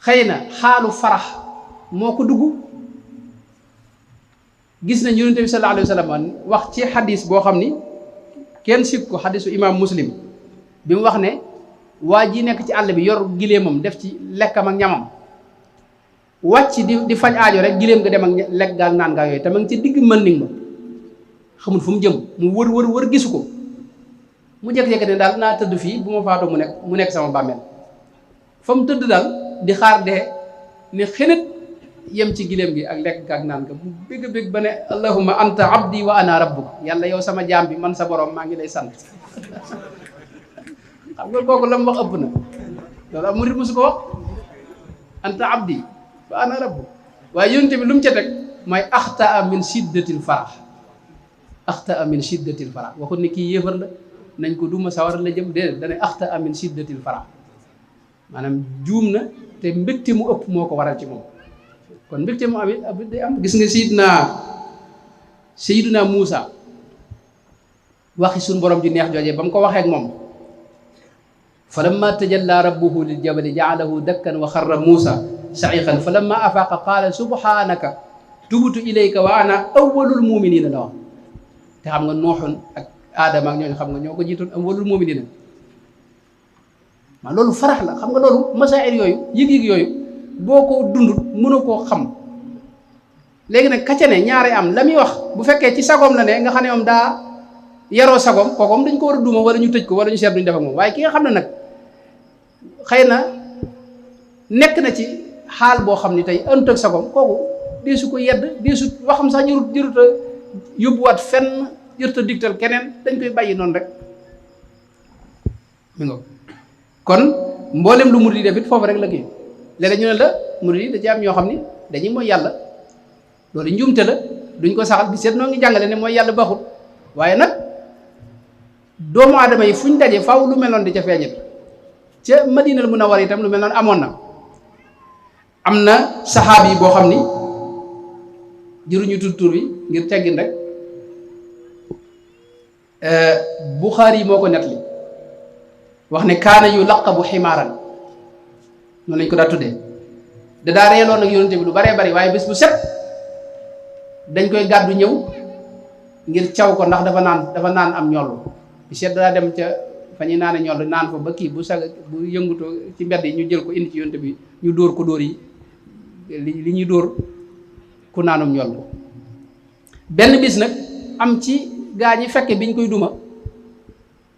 xëy na xaalu farax moo ko dugg gis nañ Yonent bi sallallahu alayhi wa sallam wax ci xadis boo xam ni kenn sib ko xadisu imam Muslim bi mu wax ne waa ji nekk ci àll bi yor giléemam def ci lekkam ak ñamam wàcc di faj aajo rek giléem nga dem ak lekk gaal naan gaa yooyu te ma ngi ci digg mën ning ma xamul fu mu jëm mu wër gisu ko mu jékki-jékki ne daal naa tëdd fii bu ma faatoo mu nekk sama bàmmeel fa mu tëdd daal di xaar dee ne xenit yem ci giléem gi ak lekk ak naan ga bu bégg bégg ba ne allahumma anta abdi wa ana rabbuk yàlla yow sama jaam bi man sa borom maa ngi lay sant xam nga kooku la mu wax ëpp na loolu am murid musu ko wax anta abdi wa ana rabbuk waaye yonent bi lu mu ca teg mooy axtaa min shiddatil farax waxut ne kii yéefar la nañ ko duma sawar la jëm déedéet dana axtaa min shiddatil farax maanaam juum na te mbégte mu ëpp moo ko waral ci moom kon mbégte mu amit day am. gis nga Seydina Muusa waxi suñ borom ji neex joojee ba mu ko waxee ak moom falamma tajalla rabbuhu lil jabali ja'alahu dakkan wa xarra Muusa sa'iqan falamma afaqa qaala subhanaka tubtu ilayka wa ana awwalul muminina la wax te xam nga nooxoon ak aadama ak ñooñu xam nga ñoo ko jiitoon awwalul muminina maa loolu farax la. xam nga loolu masaa'ir yooyu yëg-yëg yooyu boo ko dundut mënoo koo xam. léegi nag kacane ñaare am la muy wax bu fekkee ci sagoom la ne nga xam ne moom daa yaroo sagoom kookom dañ ko war a duma wala ñu tëj ko wala ñu seet duñu def ak moom. waaye ki nga xam ne nag xëy na nekk na ci xaal boo xam ne tey ënt ak sagoom kooku deesu ko yedd deesu waxam sax jërut a yóbbuwaat fenn jërut a digtal keneen dañ koy bàyyi noonu rek mi nga kon mboolem lu murid yi def it foofu rek la kii léeg-léeg ñu ne la murid yi da ci am ñoo xam ni dañuy mooy yàlla loolu njuumte la duñ ko saxal bi seet noo ngi jàngale ne mooy yàlla baaxul waaye nag doomu aadama yi fuñ daje faaw lu mel noonu di ca feeñat ca Madinal Munawwara itam lu mel noonu amoon na. am na saxaab yi boo xam ni jëruñu tudd tur bi ngir teggin rek Buxaari yi moo ko nettali wax ne kaana yu laqabu ximaaran noonu lañ ko daa tuddee da daa reeloon ak yonente bi lu baree bari waaye bés bu set dañ koy gàddu ñëw ngir caw ko ndax dafa naan am ñollu bi seet daa dem ca fa ñuy naane ñollu naan fa ba kii bu yëngutoo ci mbedd yi ñu jël ko indi ci yonente bi ñu dóor ko dóor yi li ñuy dóor ku naanum ñollu benn bis nag am ci gaa ñi fekke biñ koy duma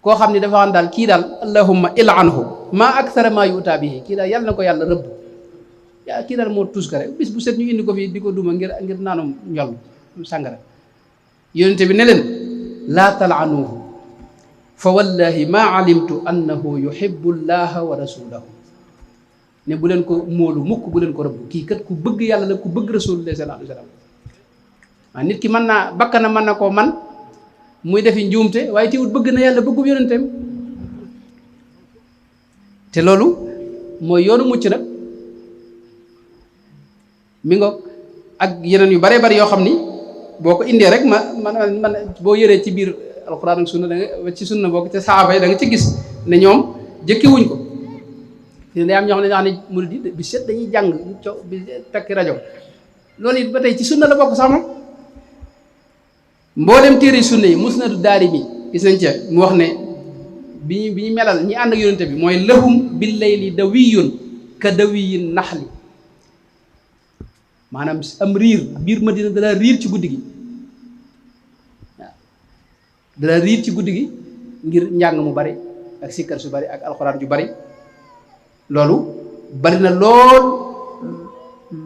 koo xam ne dafa xam daal kii daal allahumma il'anhu ma akthara ma yu'ta bihi kii daal yàlla na ko yàlla rëbb yaa kii daal moo tus ka rek bis bu set ñu indi ko fii di ko duma ngir naanum ñol sàngara yonente bi ne leen laa tal'anuhu fa wallahi ma alimtu annahu yuhibbu llaha wa rasulahu ne bu leen ko móolu mukk bu leen ko rëbb kii kat ku bëgg yàlla la ku bëgg rasulullah sallallahu alayhi wa sallam waaw nit ki mën naa bakkana mën na koo man muy defi njuumte waaye teewut bëgg na yàlla bëggub yonenteem te loolu mooy yoonu mucc nag mi nga ak yeneen yu bare bari yoo xam ni boo ko indee rek man boo yëree ci biir alxuraan ak sunna da nga ci sunna boo ko ca saaba yi da nga ci gis ne ñoom jëkki wuñ ko fi ne day am ñoo xam ne murid yi bi set dañuy jàng bi takki rajo loolu it ba tey ci sunna la bokk sax moom mboolem téere sunna yi musnadu daari mi gis nañ ca mu wax ne bi ñu melal ñi ànd ak yonente bi mooy lahum bil layli dawiyun ka dawiyin naxli maanaam am riir biir Madina dala riir ci guddi gi waaw dala riir ci guddi gi ngir njàng mu bari ak sikkar su bari ak alxuraan ju bari loolu bari na lool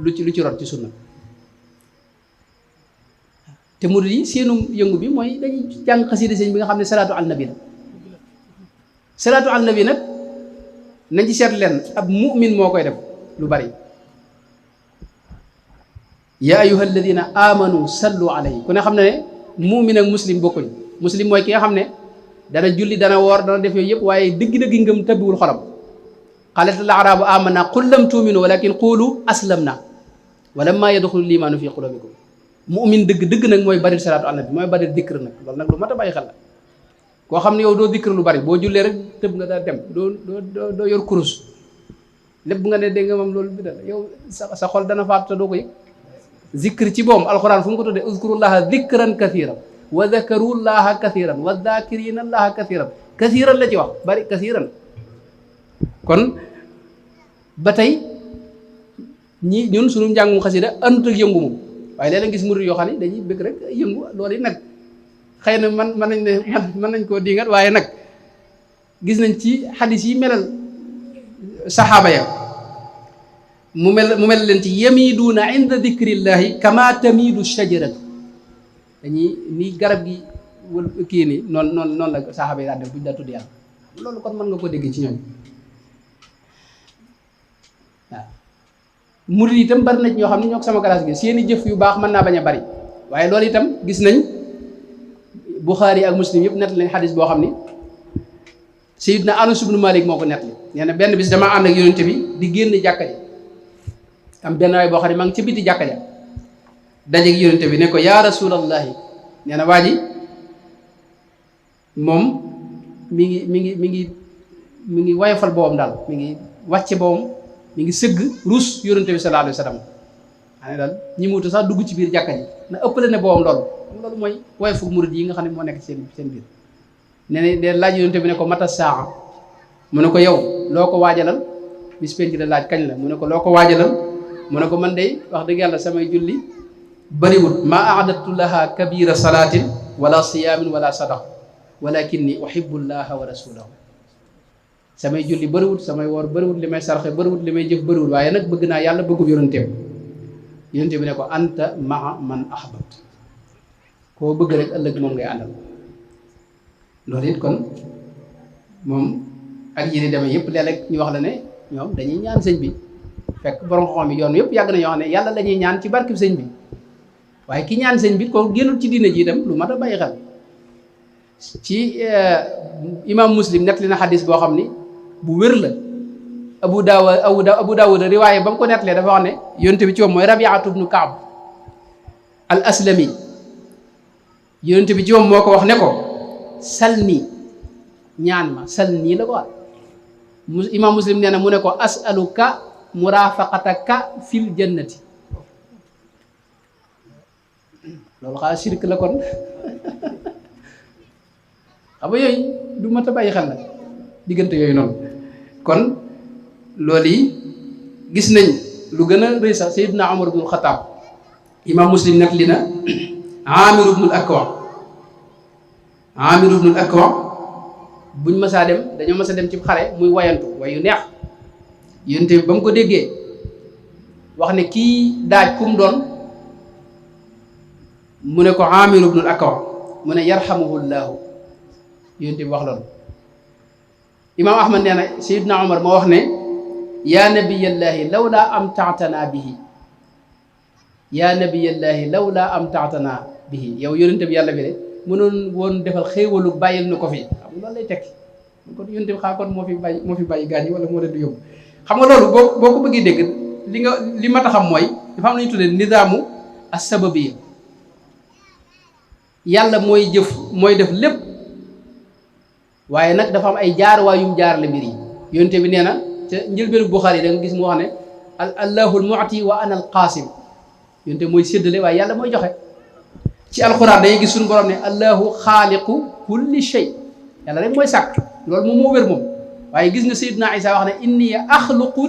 lu ci rot ci sunna te murid yi seenu yëngu bi mooy dañuy jàng xasida sëñ bi nga xam ne salaatu al nabi la salaatu al nabi nag nañ ci seet leen ab mu'min moo koy def lu bari yaa ayyuha alladina amanu sallu alayhi ku ne xam ne mu'min ak muslim bokkuñ muslim mooy ki nga xam ne dana julli dana woor dana def yooyu yëpp waaye dëgg-dëgg ngëm tabbiwul xolam qaalatil a'raabu amanna qul lam tu'minu walakin qulu aslamna walamma yadxulu liimaanu fi qulubikum mu'min dëgg nag mooy bari salaatu ala nabi mooy bari dikr nag loolu nag lu mat a bàyyi xel la koo xam ne yow doo dikr lu bari boo jullee rek tëb nga daa dem doo yor kurus lépp nga ne dégg nga moom loolu bi da yow sa xol dana faatu te doo ko yëg zikr ci boom alquran fu mu ko tuddee uzkurullaha zikran kathiran wa zakarullaha kathiran wa zakirina allaha kathiran la ci wax bari kathiran kon ba tey ñun sunu njàngum xasida àndut ak yëngu moom waaye léeg-léeg gis murid yoo xam ne dañuy bëgg rek yëngu loolu yi nag xëy na mën nañ koo dingat waaye nag gis nañ ci xadis yi melal saxaaba ya mu mel leen ci yamiduuna inda dikrillahi kama tamidu shajaratu dañuy nii garab gi wala kii nii noonu la saxaaba yi daan def buñu daa tudd yàlla loolu kon mën nga ko dégg ci ñoom waaw murid itam bari na ci ñoo xam ne ñoo ko sama classe gi seeni jëf yu baax mën naa bañ a bari waaye loolu itam gis nañ Buxaari ak Muslim yëpp nett lañ xadis boo xam ni Sayyidna Anas ibnu Malik moo ko nett li nee na benn bis dama ànd ak yonente bi di génn jàkka ji am benn waay boo xam ne maa ngi ci biti jàkka ja dajeeg yonente bi ne ko yaa rasulallahi nee na waa ji moom mi ngi wayfal boobam daal mi ngi wàcce boobam mi ngi sëgg rus yonente bi sallallahu alayhi wa sallam xane daal ñi mutu sax dugg ci biir jàkka ji na ëppale ne boobam loolu mooy wayfu murid yi nga xam ne moo nekk seen biir nee na de laaj yonente bi ne ko mata saa mu ne ko yow loo ko waajalal bis penc la laaj kañ la mu ne ko loo ko waajalal mu ne ko man de wax dëgg yàlla samay julli bariwut ma aadatu laha kabira salatin wala siyaamin wala sadaqa walakinni uhibbu llaha wa rasulahu samay julli bariwut samay woor bariwut li may sarxe bariwut li may jëf bariwut waaye nag bëgg naa yàlla bëggub yonenteem yonente bi ne ko anta maa man ahbabt koo bëgg rek ëllëg moom ngay àndal loolu it kon moom ak yi ni demee yëpp léeg-léeg ñu wax la ne ñoom dañuy ñaan sëñ bi fekk borom xam-xam yi yoon yëpp yàgg na ñoo xam ne yàlla la ñuy ñaan ci barkib sëñ bi waaye ki ñaan sëñ bi ko génnul ci diina ji itam lu mat a bàyyi xel ci imam muslim nettali na xadis boo xam ni bu wér la abu daawud riwaaye ba mu ko nettalee dafa wax ne yonente bi ci moom mooy rabiatu bnu kaab al aslami yonente bi ci moom moo ko wax ne ko salni ñaan ma salni la ko wax imam muslim nee na mu ne ko asaluka murafaqataka fil jannati loolu xaa shirk la kon xam nga yooyu du mat a bàyyi xel nag diggante yooyu noonu kon loolu yi gis nañ lu gën a rëy sax Seydina Umar ibnul Xataab imam muslim nag li na Aamir ibnul Akwa buñ mësaa dem dañoo mës a dem ci xare muy wayantu way yu neex yonte bi ba mu ko déggee wax ne kii daaj kum doon mu ne ko Aamir ibnul Akwa mu ne yarhamuhullahu yonte bi wax loolu imam ahmad nee na Seydina Umar moo wax ne yaa nabiyallahi lawlaa amta'tanaa bihi yaa nabiyallahi lawlaa amta'tanaa bihi yow yonente bi yàlla bi de mënoon woon defal xéewalu bàyyil na ko fi xam nga loolu lay tekki kon yonente bi xaa kon moo fi bàyyi gaañ yi wala moo leen di yóbbu xam nga loolu boo ko bëggee dégg li ma ta xam mooy dafa am lu ñu tuddee nizaamu as-sababiyya yàlla mooy jëf mooy def lépp waaye nag dafa am ay jaarwaay yum jaarale mbir yi yonente bi nee na ca njëlbeenu Buxaari yi da nga gis mu wax ne allahul mu'ti wa ana al qaasim yonente mooy séddale waaye yàlla mooy joxe ci alxuraan dañuy gis suñu borom ne allahu xaaliqu kulli shay yàlla rek mooy sàkk loolu moom moo wér moom waaye gis nga Seydina Isa wax ne inni axluqu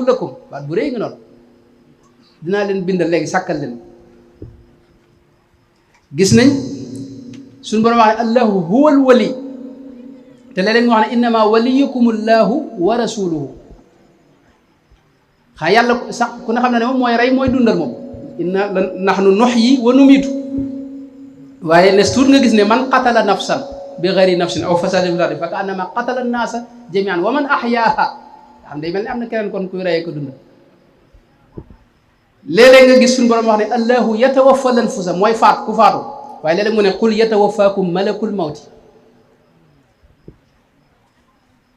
lakum baat bu rëy nga noonu dinaa leen bindal léegi sàkkal leen gis nañ suñu borom wax ne allahu huwa al wali te léeg-léeg nga wax ne innama waliyukum allahu wa rasuluhu xaa yàlla sax ku ne xam ne moom mooy rey mooy dundal moom inna nahnu nuhyi wa numiitu waaye nes tuut nga gis ne man qatala nafsan bi ghairi nafsin aw fasadin fil ardi fa ka'annama qatala an-naasa jami'an wa man ahyaaha xam day mel ni am na keneen kon kuy reyee ko dundal léeg-léeg nga gis suñu borom wax ne allahu yatawaffa al-anfusa mooy faat ku faatu waaye léeg-léeg mu ne qul yatawaffakum malakul mawti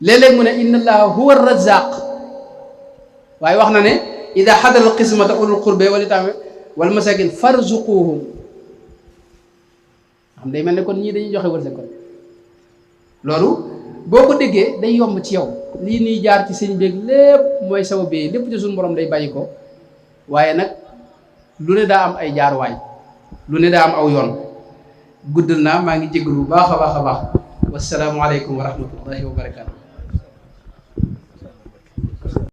léeg-léeg mu ne inna allaha huwa ar-razzaq waaye wax na ne ida xadara alqismata ulul qurbe wal yataama wal masakin farzuquhum xam day mel ne kon ñii dañuy joxe wërsëg kon loolu boo ko déggee day yomb ci yow lii nuy jaar ci sëñ beeg lépp mooy sabab bi lépp ci suñu borom day bàyyi ko waaye nag lu ne daa am ay jaarwaay lu ne daa am aw yoon guddal naa maa ngi jégalu bu baax a baax a baax wasalaamualeykum wa rahmatullahi wa barakaatu.